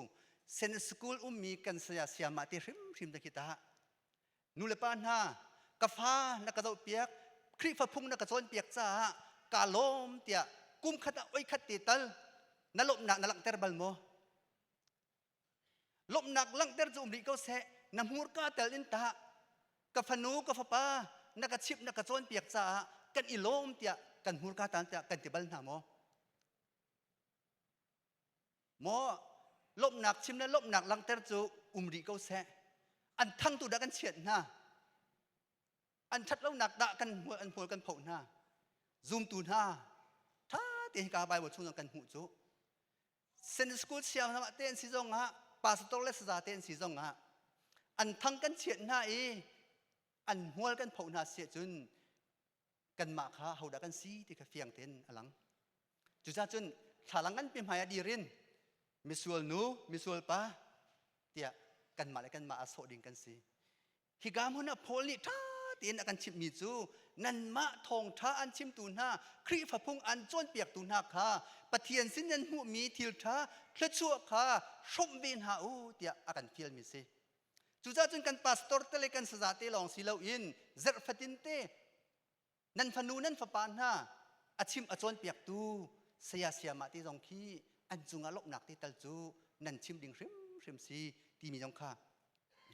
Sen School ummi kan saya sayamah te hrimhrim te khi tah nu le pa hna ka fa na ka zohpiak Khrihfa phung na ka cawnpiak caah kaa lawm tiah kum khat ah oi khat te tal na lawmhnak na langhter bal maw? Lawmhnak langhter cu um rih ko seh na hmurka tel in tah ka fanu ka fapa na ka chimh na ka cawnpiak caah kan i lawm tiah kan hmurka tan tiah kan ti bal hna maw? Maw lawmhnak chim le lawmhnak langhter cu um rih ko seh an thangtu dah kan chiat hna an ṭhatlonak dah kan hmual an hmual kan phoh hna zumtu hna ṭha tein hika Bible chung kan hmuh cu Sunday school siangah te an si zongah pastor le saza te an si zongah an thang kan chiat hna i an hmual kan phoh hna si ahcun kanmah kha hodah kan si ti kha fiang tein a lang. Cucaah cun thlalang nganpi hmai ah dir in misual nu, misual pa tiah kanmah le kanmah ah sawh ding kan si. Hika hmun ah Paul nih ṭha tein a kan chimhmi cu nanmah thawngṭha an chimtu hna Khrihfa phung an cawnpiaktu hna kha Pathian sin nan hmuhmi thil ṭha thluachuah kha hrawmh ve hna u tiah a kan fialmi si. Cucaah cun kan pastor te le kan saza te lawng si loin zarh fatin te nan fanu nan fapa hna a chim a cawnpiaktu saya sayamah te zong khi an cungah lawmhnak te tal cu nan chim ding hrimhrim si timi zong kha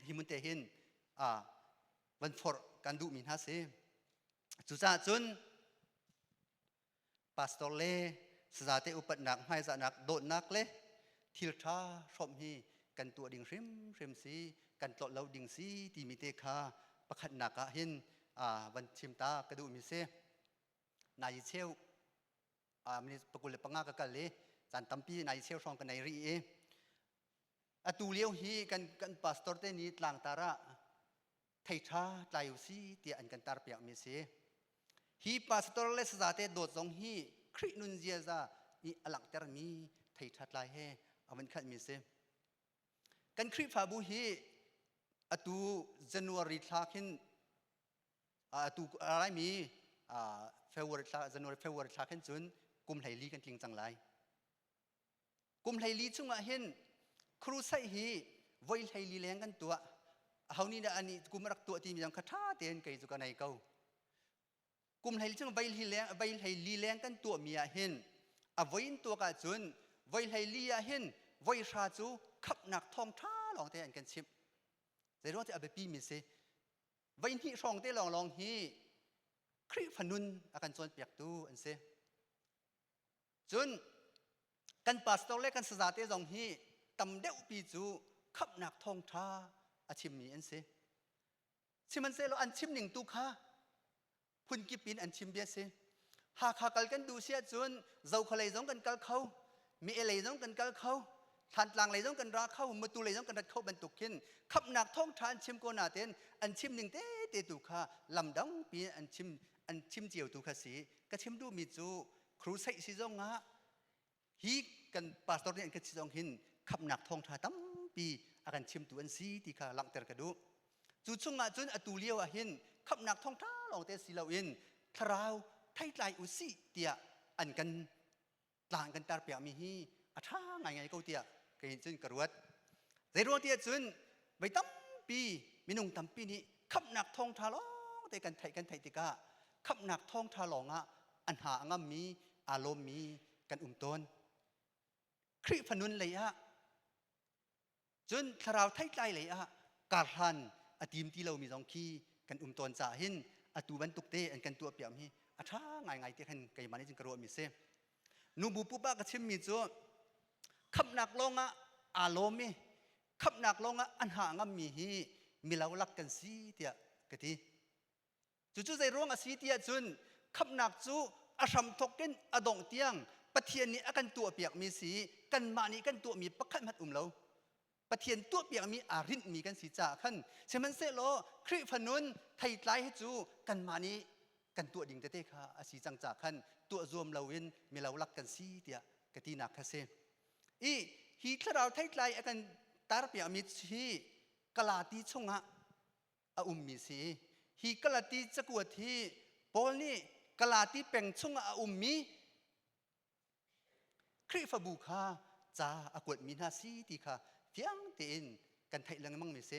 hi mun te hin van forh kan duhmi hna si. Cucaah cun pastor le sazate upatnak hmaizahnak dawtnak le thil ṭha hrawmh hi kan tuah ding hrimhrim si kan tlolh lo ding si timi te kha pakhatnak ah hin van chim ta ka duhmi si nai cheu minute 25 ka kal i caan tampi nai cheu hrawng ka nei rih i atu lio hi kan kan pastor te nih tlangtar ah thei ṭha tlai u si tiah an kan tarpiakmi a si. Hi pastor le sazate dawt zong hi Khrih nun ziaza i a langhtermi thei ṭha tlai he a vun khatmi a si. Kan Khrihfabu hi atu January thla khin atu a laimi February thla January February thla khin cun kum 14 kan tling cang lai. Kum 14 chungah hin crusade hi voi 14 leng kan tuah. Aho nih dah ani kum rak tuah timi zong kha ṭha tein kei cu ka nei ko. Kum 14 chung voi 14 leng voi 14 leng kan tuahmi ah hin a voi in tuak ahcun voi 14 ah hin voi hra cu khamhnak thawngṭha lawng te an kan chimh. Zeiruang ti a biapi mi si. Voi hnih hrawng te lawnglawng hi Khrihfa nun a kan cawnpiaktu an si. Cun kan pastor le kan sazate zong hi tam deuhpi cu khamhnak thawngṭha a chimmi an si. Sihmanhsehlaw an chim ning tu kha phunkip in an chim bia si. Hakha kal kan duh si ahcun Zokhua lei zong kan kal kho, Mi lei zong kan kal kho, Thantlang lei zong kan ra kho, Matu lei zong kan rat kho bantuk khin khamhnak thawngṭha an chim ko nain an chim ning tete tu kha lam dangpi an chim an chim cio tu kha si. Ka chim duhmi cu crusade si zong ah hi kan pastor nih an kan si zong hin khamhnak thawngṭha tampi a kan chimtu an si ti kha langhter ka duh. Cu chungah cun atu lio ah hin khamhnak thawngṭha lawngte si loin thlarau theitlai u sih tiah an kan tlang kan tarpiakmi hi a ṭha ngaingai ko tiah kei cun ka ruat. Zeiruang tiah cun voi tampi minung tampi nih khamhnak thawngṭha lawngte kan theih kan theih tikah khamhnak thawngṭha lawngah a hna a ngammi aa lawmmi kan um tawn. Khrihfa nun lei ah cun thlarau theitlai lei ah karhlan a tim ti lomi zong khi kan um tawn caah hin atu bantuk te an kan tuah piakmi hi a ṭha ngaingai te khan keimah nih cun ka ruahmi si. Nubu pupa ka chimmi cu khamhnak lawngah aa lawm i khamhnak lawngah a hna a ngammi hi milolak kan si tiah ka ti. Cucu zei ruang a si tiah cun khamhnak cu a hramthawk in a dongh tiang Pathian nih a kan tuahpiakmi si kanmah nih kan tuahmi pakhat hmanh um lo. Pathian tuahpiakmi aa rinhmi kan si caah khan sihmanhsehlaw Khrihfa nun theitlai hi cu kanmah nih kan tuah ding tete kha a si cang caah khan tuah zuam loin milolak kan si tiah ka tinak kha si. I hi thlarau theitlai a kan tarpiakmi hi Galati chungah a ummi si. Hi Galati cakuat hi Paul nih Galati peng chungah a ummi Khrihfabu kha ca a kuatmi hna si ti kha fiang tein kan theih lengmang mi si.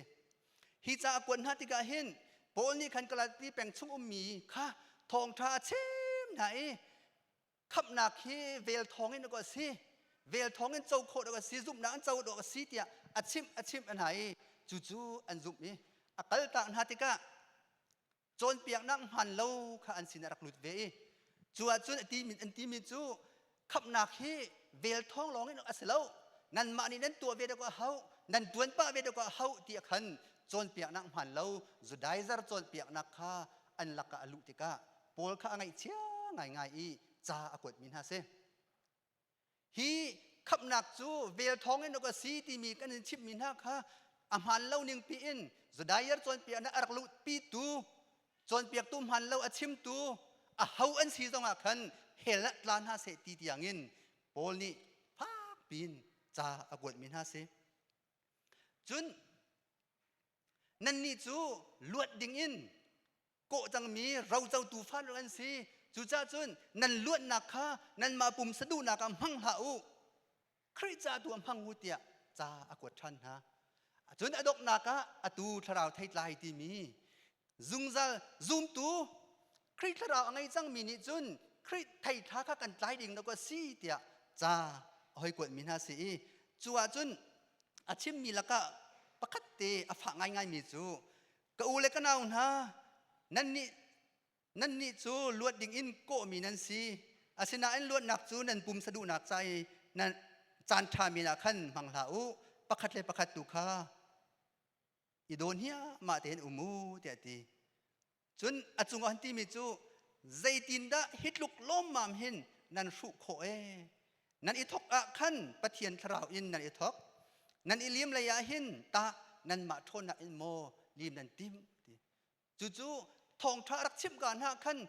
Hi ca a kuat hna tikah hin Paul nih khan Galati peng chung ummi kha thawngṭha a chim hna i khamhnak hi vel thawng in a si, vel thawng in co khawh dawh a si, zumhnak in co dawh a si tiah a chimh a chimh hna i cucu an zumh i a kaltak hna tikah cawnpiaknak hmaan lo kha an sinah rak lut ve i cu ahcun a timi an timi cu khamhnak hi vel thawng lawng in a si lo, nanmah nih nan tuah ve deuh a hau, nan tuan pah ve deuh a hau ti a khan cawnpiaknak hmaan lo Judaizer cawnpiaknak kha an lakah a luh tikah Paul kha a ngaihchia ngaingai i ca a kuatmi hna si. Hi khamhnak cu vel thawng in a si timi kan in chimhmi hna kha a hmaan lo ning piin Judaizer cawnpiaknak a rak luhpitu, cawnpiaktu hmaan lo a chimtu a ho an si zongah khan hell ah tla hna seh ti tiangin Paul nih fak piin ca a kuatmi hna si. Cun nannih cu luat dingin kawh cangmi rocotu fa an si. Cucaah cun nan luatnak kha nanmah pumsa duhnak ah hmang hlah u, Khrih ca tu ah hmang u tiah ca a kuat ṭhan hna. Cun a donghnak ah atu thlarau theitlai timi zungzal zumtu Khrih thlarau a ngei cangmi nih cun Khrih theithla kha kan tlai ding dawk a si tiah ca a hoi kuatmi hna si i cu ahcun a chimmi lakah pakhat te a fah ngaingaimi cu, ka u le ka nau hna, nannih nannih cu luat ding in kawhmi nan si, asinain luatnak cu nan pumsa duhnak ca i nan caan ṭha men ah khan hmang hlah u, pakhat le pakhat tu kha i dawn hiahmah tein um u tiah a ti. Cun a cungah an timi cu, zeitindah hi tluk lawmmam hin nan hruh khawh ee? Nan i thawk ah khan Pathian thlarau in nan i thawk, nan i lim lei ah hin tah nanmah ṭhawnnak in maw lim nan timh ti. Cucu thawngṭha rak chimh ka hna khan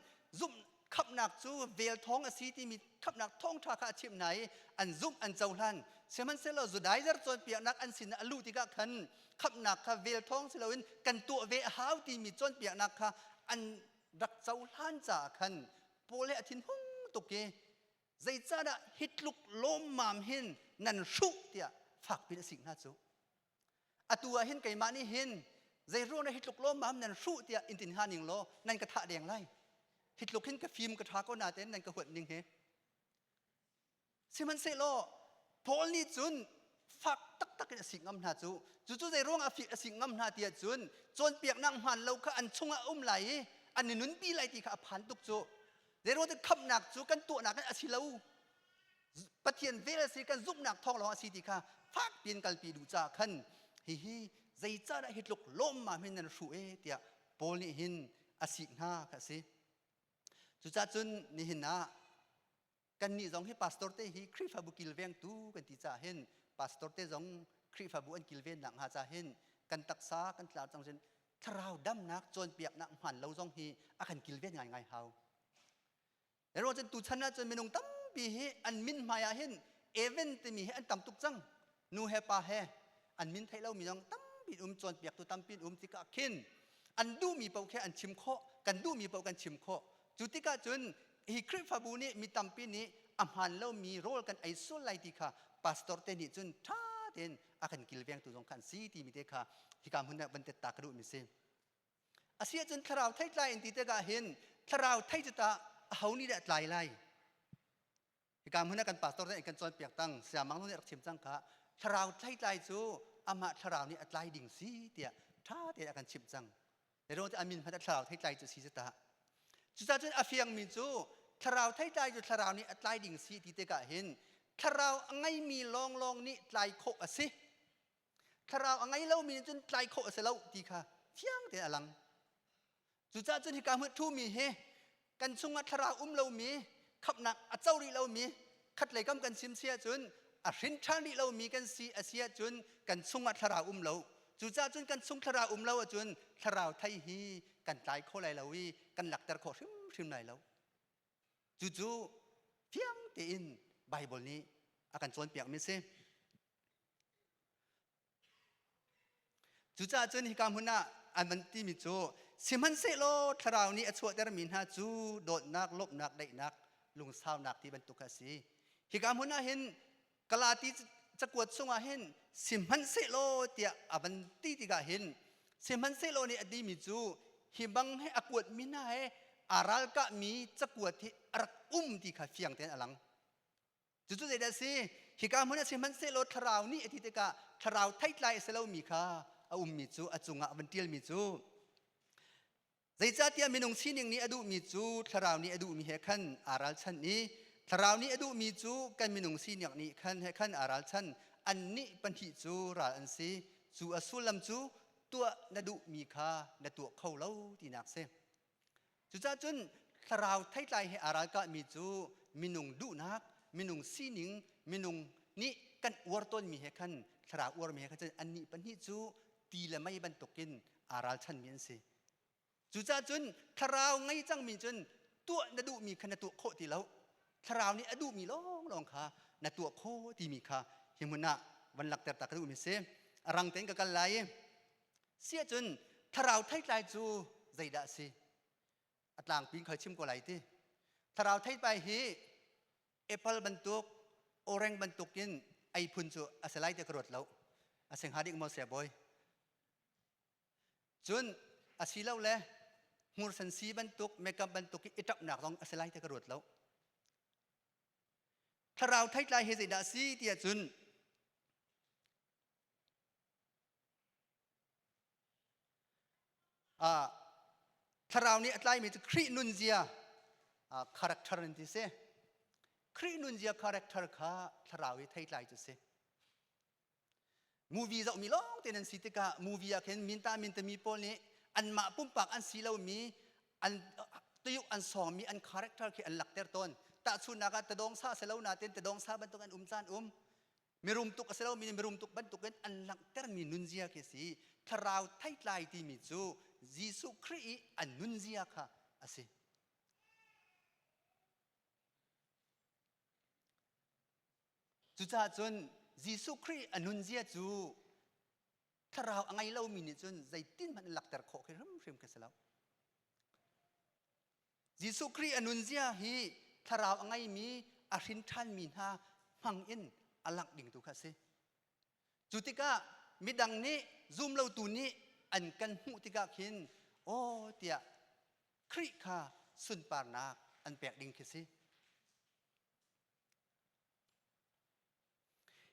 zumh khamhnak cu vel thawng a si timi khamhnak thawngṭha kha a chimh hna i an zumh, an cohlan. Sihmanhsehlaw Judaizer cawnpiaknak an sin a luh tikah khan khamhnak kha vel thawng si loin kan tuah ve a hau timi cawnpiaknak kha an rak cohlan caah khan Paul he a thinhung tuk i zeicahdah hi tluk lawmmam hin nan hruh tiah fakpi in a sik hna cu. Atu ah hin keimah nih hin zei ruang hi tluk lawmmam nan hruh tiah in tin hnga ning law nan ka thah deng lai. Hi tluk hin ka fim ka ṭha ko natein nan ka huat ning hi. Sihmanhsehlaw Paul nih cun fak taktak in a sik ngam hna cu. Cucu zei ruang ah a sik ngam hna tiah cun cawnpiaknak hmaan lo kha an chungah a um lai i an i nunpi lai ti kha a phan tuk cu. Zei ruang khamhnak cu kan tuahnak in a si lo, Pathian vel a si, kan zumhnak thawng lawng a si ti kha fak piin kalpi duh caah khan hihi zeicahdah hi tluk lawmmam hin nan hruh e tiah Paul nih hin a sik hna kha a si. Cucaah cun nihin ah kannih zong hi pastor te hi Khrihfabu kilvengtu kan ti caah hin pastor te zong Khrihfabu an kilvennak hnga caah hin kan taksa kan tlar cang cun thlarau damnak cawnpiaknak hmaan lo zong hi a kan kilven ngaingai hau. Ero cun tuchan ahcun minung tampi hi an min hmai ah hin Evan timi hi an tam tuk cang. Nu he pa he an min theih lomi zong tampi um, cawnpiaktu tampi um tikah khin an duhmi paoh khi an chim khawh, kan duhmi paoh kan chim khawh. Cu tikah cun hi Khrihfabu nih mi tampi nih a hmaan lomi rawl kan ei sual lai ti kha pastor te nih cun ṭha tein a kan kilvengtu zong kha an si timi te kha hika hmun ah van tet ta ka duhmi si. Asi ahcun thlarau theitlai in ti tikah hin thlarau thei cu tah aho nih dah tlai lai? Hika hmun ah kan pastor nih kan cawnpiak tang, Siamang nih rak chim cang kha, thlarau theitlai cu amah thlarau nih a tlai ding si tiah ṭha tein a kan chimh cang. Ero te amin hmanh thlarau theitlai cu si cu tah. Cucaah cun a fiangmi cu thlarau theitlai cu thlarau nih a tlai ding si ti tikah hin thlarau a ngeimi lawnglawng nih tlai khawh a si. Thlarau a ngei lomi nih cun tlai khawh a si lo ti kha fiang tein a lang. Cucaah cun hika hmun ṭhumi hi kan chungah thlarau um lomi, khamhnak a co rih lomi, khatlei kam kan chim si ahcun a hrin ṭhan rih lomi kan si a si ahcun kan chungah thlarau um lo. Cucaah cun kan chung thlarau um lo ahcun thlarau thei hi kan tlai kho lai lo i kan lakter khawh hrimhrim lai lo. Cucu fiang tein Baibal nih a kan cawnpiakmi a si. Cucaah cun hika hmun ah an van timi cu. Sihmanhsehlaw thlarau nih a chuahtermi hna cu dawtnak, lawmhnak, daihnak, lungsaunak ti bantuk a si. Hika hmun ah hin Galati cakuat chungah hin sihmanhsehlaw tiah a van ti tikah hin sihmanhsehlaw nih a timi cu hi bang he a kuatmi hna he aa ralkahmi cakuat hi a rak um ti kha fiang tein a lang. Cucu zeidah a si? Hika hmun ah sihmanhsehlaw thlarau nih a ti tikah thlarau theitlai a si lomi kha a ummi cu a cungah a van ṭialmi cu Zeicahtiah minung sining nih a duhmi cu thlarau nih a duhmi he khan aa ralchanh i thlarau nih a duhmi cu kan minung sinak nih khan he khan aa ralchan. Annih pahnih cu ral an si. Cu a sullam cu tuah na duhmi kha na tuah kho lo tinak si. Cucaah cun thlarau theitlai he aa ralkahmi cu minung duhnak, minung sining, minung nih kan uar tawnmi he khan thlarau uarmi he khan cun annih pahnih cu ti le mei bantukin aa ralchanmi an si. Cucaah cun thlarau ngei cangmi cun tuah na duhmi kha na tuah khawh ti lo. Thlarau nih a duhmi lawnglawng kha na tuah khawh timi kha hi hmun ah van lakter ta ka duhmi si. A rang tein ka kal lai i siah cun thlarau theitlai cu zeidah a si? A tlangpi in khoi chim ko lai ti. Thlarau theitlai hi apple bantuk, orange bantuk in ei phun cu a si lai ti ka ruat lo. A si hnga ding maw saya bawi? Cun asilole hmursen si bantuk, makeup bantuk i ṭapnak zong a si lai ti ka ruat lo. Thlarau theitlai hi zeidah a si tiah cun thlarau nih a tlaimi cu Khrih nunzia character an ti si. Khrih nunzia character kha thlarau i theitlai cu si. Movie zohmi lawng te nan si tikah movie ah khin minta mintami pawl nih anmah pumpak an si lomi an tuyuk an sawngmi an character khi an lakter tawn. Tahchunhnak ah tadawng sa si lo natin tadawng sa bantuk an um caan um. Mirum tuk a si lomi nih mirum tuk bantukin an langhtermi nunzia khi si. Thlarau theitlai timi cu Jesuh Khrih i an nunzia kha a si. Cucaah cun Jesuh Khrih a nunzia cu thlarau a ngei lomi nih cun zeitin hmanh in lakter khawh khi hrimhrim khi si lo. Jesuh Khrih a nunzia hi thlarau a ngeimi a hrin ṭhanmi hna hmang in a langh ding tu kha a si. Cu tikah midang nih zumlotu nih an kan hmuh tikah khin aw tiah Khrih kha sunparnak an pek ding khi si.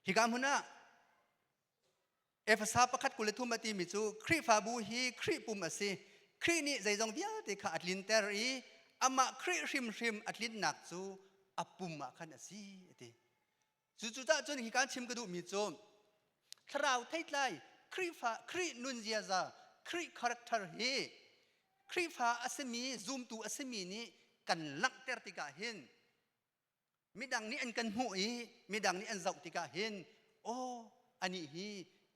Hika hmun ah Efesa pakhat 23 a timi cu Khrihfabu hi Khrih pum a si. Khrih nih zeizong vialte kha a tlinter i amah Khrih hrimhrim a tlinnak cu a pum ah khan a si a ti. Cucu cun hi kan chim ka duhmi cu thlarau theitlai Khrihfa Khrih nun ziaza Khrih character hi Khrihfa a simi zumtu a simi nih kan langhter tikah hin midang nih an kan hmuh i midang nih an zoh tikah hin aw anih hi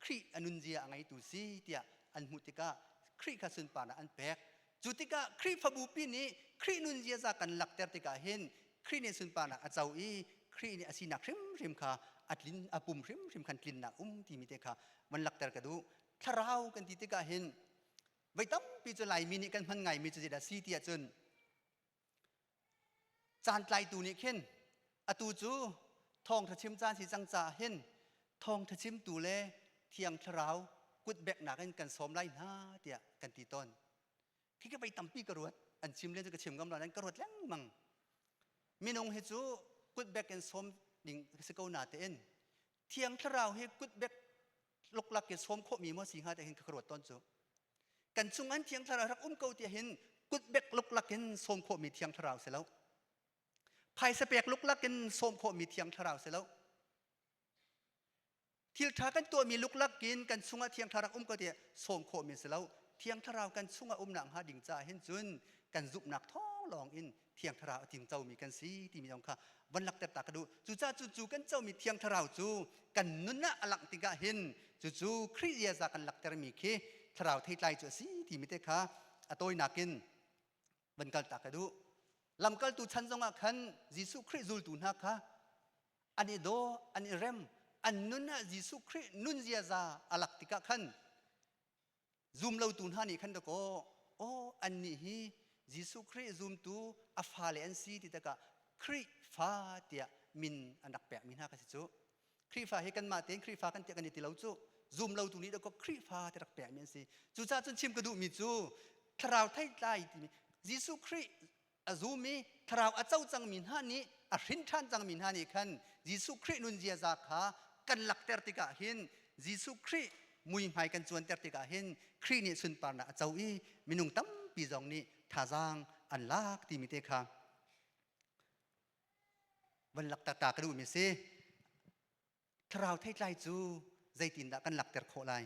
Khrih a nunzia a ngeitu si tiah an hmuh tikah Khrih kha sunparnak an pek cu tikah Khrihfabu pi nih Khrih nun ziaza kan lakter tikah hin Khrih nih sunparnak a co i Khrih nih a sinak hrimhrim kha a tlin a pum hrimhrim khan tlinnak um timi te kha van lakter ka duh thlarau kan ti tikah hin voi tampi cu Laimi nih kan hman ngaimi cu zeidah si tiah cun Caan tlaitu nih khin atu cu thawngṭha chim caan si cang caah hin thawngṭha chimtu le Thiang Thlarau kutbeknak in kan sawm lai hna tiah kan ti tawn. Khi ka vei tampi ka ruat. An chim len cu ka chim ngam lo nain ka ruat lengmang. Minung hi cu kutbek in sawm ding si ko na tein Thiang Thlarau hi kutbek luklak in sawm khawhmi maw si hnga ti hin ka ruat tawn cu. Kan chung an Thiang Thlarau rak um ko ti hin kutbek luklak in sawm khawhmi Thiang Thlarau si lo. Phaisa pek luklak in sawm khawhmi Thiang Thlarau si lo. Thil ṭha kan tuahmi luklak in kan chungah Thiang Thlarau um ko ti sawm khawhmi si lo. Thiang Thlarau kan chungah umnak hnga ding caah hin cun kan zumhnak thawng lawng in Thiang Thlarau a ting comi kan si timi zong kha van lakter ta ka duh. Cucaah cucu kan comi Thiang Thlarau cu kan nun ah a langh tikah hin cucu Khrih ziaza kan laktermi khi Thlarau theitlai cu a si timi te kha a tawinak in van kal ta ka duh. Lamkaltu chan zongah khan Jesuh Khrih zultu hna kha an i daw, an i rem, an nun ah Jesuh Khrih nun ziaza a lak tikah khan Zumlotu hna nih khan dakaw Aw annih hi Jesuh Khrih zumtu a fale an si ti takah Khrihfa tiah min an rak pekmi hna kha si cu. Khrihfa hi kanmah tein Khrihfa kan tiah kan i ti lo cu. Zum lotu nih dakaw Khrihfa ti rak pekmi an si. Cucaah cun chim ka duhmi cu thlarau theitlai timi Jesuh Khrih a zum i thlarau a co cangmi hna nih a hrin ṭhan cangmi hna nih khan Jesuh Khrih nun ziaza kha kan lakter tikah hin Jesuh Khrih muihmai kan cuanter tikah hin Khrih nih sunparnak a co i minung tampi zong nih thazaang an lak timi te kha van lakter ta ka duhmi si. Thlarau theitlai cu zeitindah kan lakter khawh lai?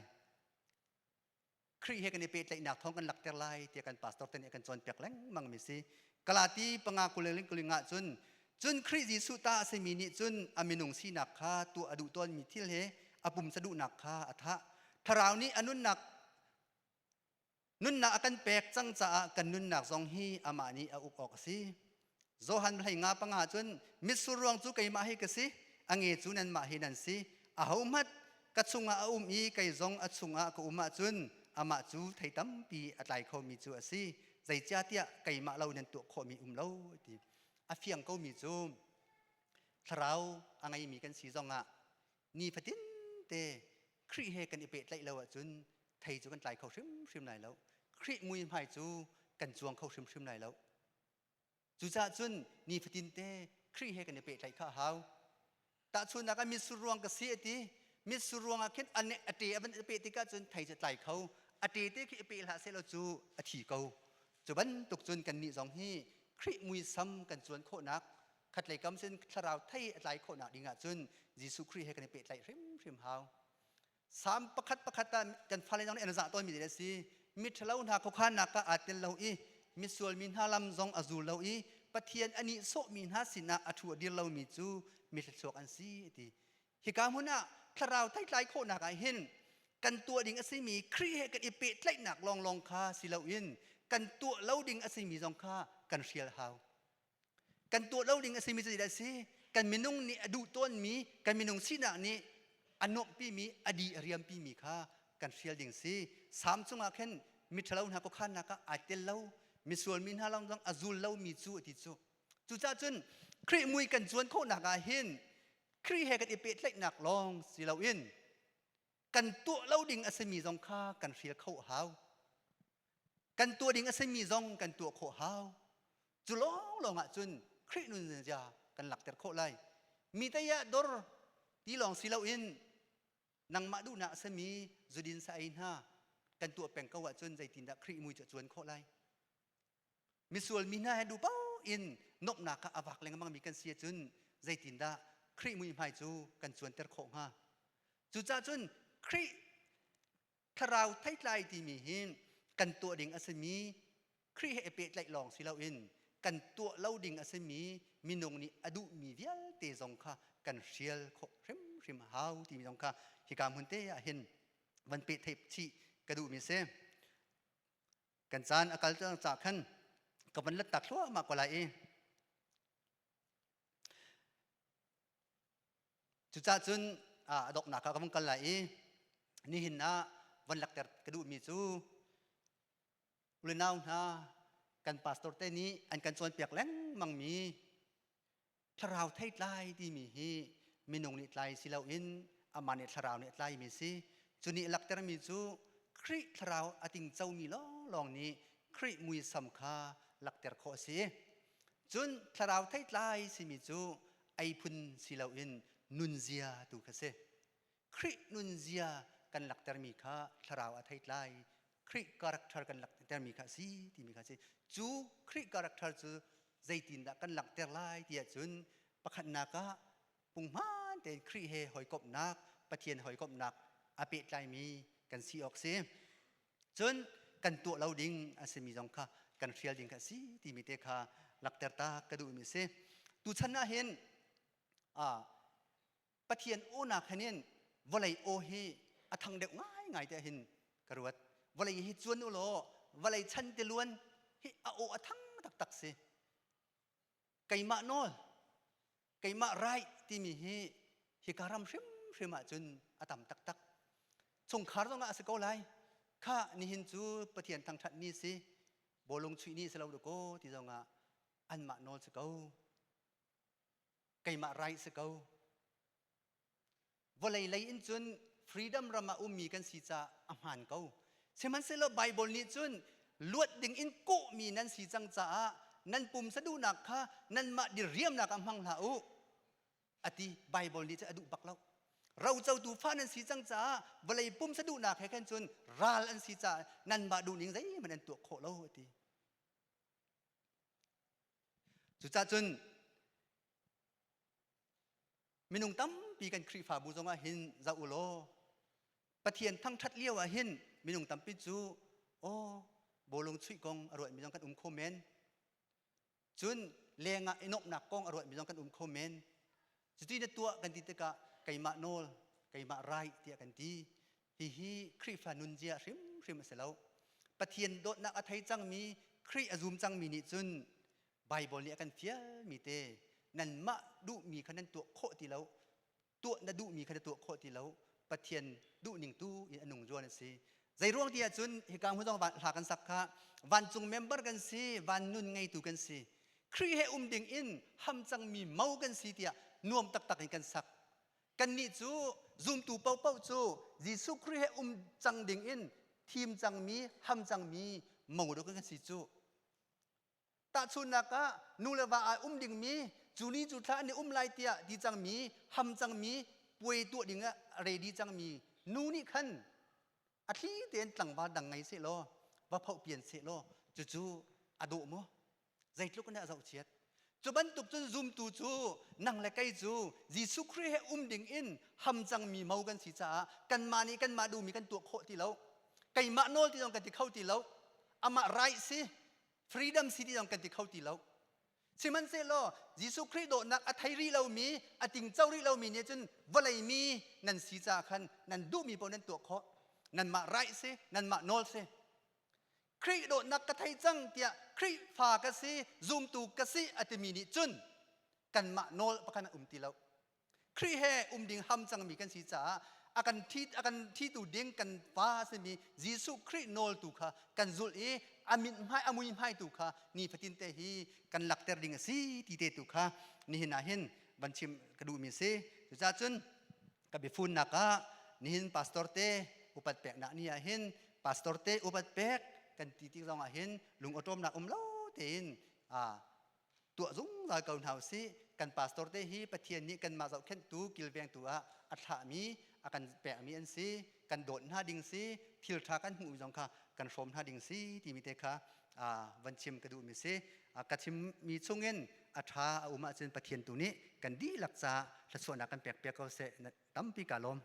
Khrih he kan i pehtlaihnak thawng kan lakter lai tiah kan pastor te nih kan cawnpiak lengmang mi si. Galati panga kuling kuling ah cun cun Khrih Jesuh ta a simi nih cun a minung sinak kha tuah a duh tawnmi thil he a pumsa duhnak kha a thah. Thlarau nih a nunnak nunnak a kan pek cang caah kan nunnak zong hi amah nih a uk awk a si. Johan hlei nga panga cun mitsur ruang cu keimah hi ka si, a nge cu nanmah hi nan si. Ahohmanh ka chungah a um i kei zong a chungah ka um ahcun amah cu thei tampi a tlai khomi cu a si. Zeicahtiah keimah lo nan tuah khawhmi um lo ti. A fiang komi cu thlarau a ngeimi kan si zongah nifatin te Khrih he kan i pehtlaih lo ahcun thei cu kan tlai kho hrimhrim lai lo. Khrih muihmai cu kan cuang kho hrimhrim lai lo. Cucaah cun nifatin te Khrih he kan i pehtlaih kha a hau. Tahchunhnak ah mitsur ruang ka si a ti. Mitsur ruang ah khin a ṭe a van i peh tikah cun thei cu tlai kho. A ṭe te khi i peh hlah sehlaw cu a thi ko. Cu bantuk cun kannih zong hi Khrih muisam kan cuan khawhnak khatlei kam sin thlarau thei a tlai khawhnak ding ah cun Jesuh Khrih he kan i pehtlaih hrimhrim hau. Salm pakhat pakhat ah kan fale zong nih an zah tawnmi a si. Miṭhalo hna khuakhannak ah aa tel lo i misual mi hna lam zong a zul lo i Pathian a nihsawhmi hna sinah a ṭhu a dir lomi cu mithluachuak an si a ti. Hika hmun ah thlarau theitlai khawhnak ah hin kan tuah ding a simi Khrih he kan i pehtlaihnak lawnglawng kha si loin kan tuah lo ding a simi zong kha kan hrial hau. Kan tuah lo ding a simi cu zeidah a si? Kan minung nih a duh tawnmi, kan minung sinak nih a nuamhpimi, a di a riampimi kha kan hrial ding si. Salm chungah khin miṭhalo hna khuakhannak ah ai tel lo, misual mi hna lawng zong a zul lomi cu a ti cu. Cucaah cun Khrih mui kan cuan khawhnak ah hin Khrih he kan i pehtlaihnak lawng si loin kan tuah lo ding a simi zong kha kan hrial kho a hau. Kan tuah ding a simi zong kan tuah khawh hau. Cu lawnglawng ah cun Khrih nunzia kan lakter khawh lai. Mi tei ah dor ti lawng si loin nangmah duhnak a simi zudin sa ei hna kan tuah peng ko ahcun zeitindah Khrih mui cu a cuan khawh lai? Misual mi hna he duh paoh in nuamhnak kha a vak lengmang mi kan si ahcun zeitindah Khrih muihmai cu kan cuanter khawh hnga? Cucaah cun Khrih thlarau theitlai timi hi kan tuah ding a simi Khrih he i pehtlaih lawng si loin kan tuah lo ding a simi minung nih a duhmi vialte zong kha kan hrial khawh hrimhrim a hau timi zong kha hika hmun te ah hin van peh theih chih ka duhmi si. Kan caan a kal cang ca khan ka van let tak thluahmah ko lai i Cucaah cun a donghnak ah ka vung kal lai i nihin ah van lakter ka duhmi cu ulenau hna kan pastor te nih an kan cawnpiak lengmangmi thlarau theitlai timi hi minung nih tlai si loin amah nih thlarau nih a tlaimi si. Cu nih laktermi cu Khrih thlarau a tingcomi lawnglawng nih Khrih muisam kha lakter khawh a si. Cun thlarau theitlai simi cu ei phun si loin nunzia tu kha si. Khrih nunzia kan laktermi kha thlarau a theitlai Khrih character kan laktermi kha a si timi kha si. Cu Khrih character cu zeitindah kan langhter lai ti ahcun pakhatnak ah punghman tein Khrih he hawikomhnak Pathian hawikomhnak a pehtlaimi kan si awk si. Cun kan tuah lo ding a simi zong kha kan hrial ding kha a si timi te kha lakter ta ka duhmi a si. Tuchan ah hin Pathian awnak hin in vawlei aw hi a thang deuh ngaingai te hin ka ruat. Vawlei hi cuan u law vawlei chan te luan hi a aw a thang taktak si. Keimah nawl, keimah right timi hi hika ram hrimhrim ahcun a tam taktak. Chungkhar zongah a si ko lai. Kha nihin cu Pathian thangṭhat ni si. Bawlung chuih ni si lo ko ti zong ah anmah nawl si ko. Keimah right si ko. Vawlei lei in cun freedom ram ah ummi kan si caah a hmaan ko. Sihmanhsehlaw Bible nih cun luat ding in kawhmi nan si cang caah nan pumsa duhnak kha nanmah diriamnak ah hmang hlah u ati Bible nih cun a duh bak lo. Rocotu fa nan si cang caah vawlei pumsa duhnak he khan cun ral an si caah nanmah duhning zeihmanh an tuah khawh lo ati. Cucaah cun Minung tampi kan Khrihfabu zongah hin zoh u law Pathian thangṭhat lio ah hin minung tampi cu aw bawlung chuih kong a ruatmi zong kan um kho men. Cun lengah i nuamhnak kong a ruatmi zong kan um kho men. Cuti na tuah kan ti tikah keimah nawl, keimah right tiah kan ti. Hihi Khrihfa nunzia hrimhrim a si lo. Pathian dawtnak a thei cangmi, Khrih a zum cangmi nih cun Baibal nih a kan fialmi te nanmah duhmi kha nan tuah khawh ti lo tuah na duhmi kha na tuah khawh ti lo Pathian duhning tu in a nung zuan a si zei ruang ti ahcun hika hmun zong hla kan sak kha vancung member kan si van nun ngeitu kan si Khrih he um ding in ham cangmi mo kan si tiah nuam taktak in kan sak kannih cu zumtu paohpaoh cu Jesuh Khrih he um cang ding in thim cangmi ham cangmi mo dawh kan si cu Tahchunhnak ah nu le va ai um dingmi cu ni cu thla an i um lai tiah ti cangmi ham cangmi puai tuah ding ah ready cangmi nu nih khan a thli tein tlangval dang ngei seh law va phoh pian seh law cucu a dawh maw zeitluk in dah a zohchiat cu bantuk cun zumtu cu nang le kei cu Jesuh Khrih he um ding in ham cangmi mo kan si caah kanmah nih kanmah duhmi kan tuah khawh ti lo keimah nawl ti zong kan ti kho ti lo amah right si freedom si ti zong kan ti kho ti lo sihmanhsehlaw Jesuh Khrih dawtnak a thei rih lomi a tingco rih lomi nih cun vawlei mi nan si caah khan nan duhmi paoh nan tuah khawh nanmah right si nanmah nawl si Khrih dawtnak ka thei cang tiah Khrihfa ka si zumtu ka si a timi nih cun kanmah nawl pakhat um ti lo Khrih he um ding ham cangmi kan si caah a kan thi a kan thitu ding kan pa a simi Jesuh Khrih nawl tu kha kan zulh i a mit hmai a mui hmai tu kha nifatin te hi kan lakter ding a si ti te tu kha nihin ah hin van chim ka duhmi a si cucaah cun ka biafunnak ah nihin pastor te upat peknak ni ah hin pastor te upat pek kan ti tik zong ah hin lung awṭawmnak um lo tein tuah zungzal ko hna usih kan pastor te hi Pathian nih kanmah zohkhenhtu kilvengtu ah a thlahmi a kan pekmi an si kan dawt hna ding si thil ṭha kan hmuhmi zong kha kan hrawm hna ding si timi te kha van chim ka duhmi si ka chimmi chungin a ṭha a um ahcun Pathian tu nih kan dihlak caah thluachuahnak kan pek piak ko seh tampi ka lawm.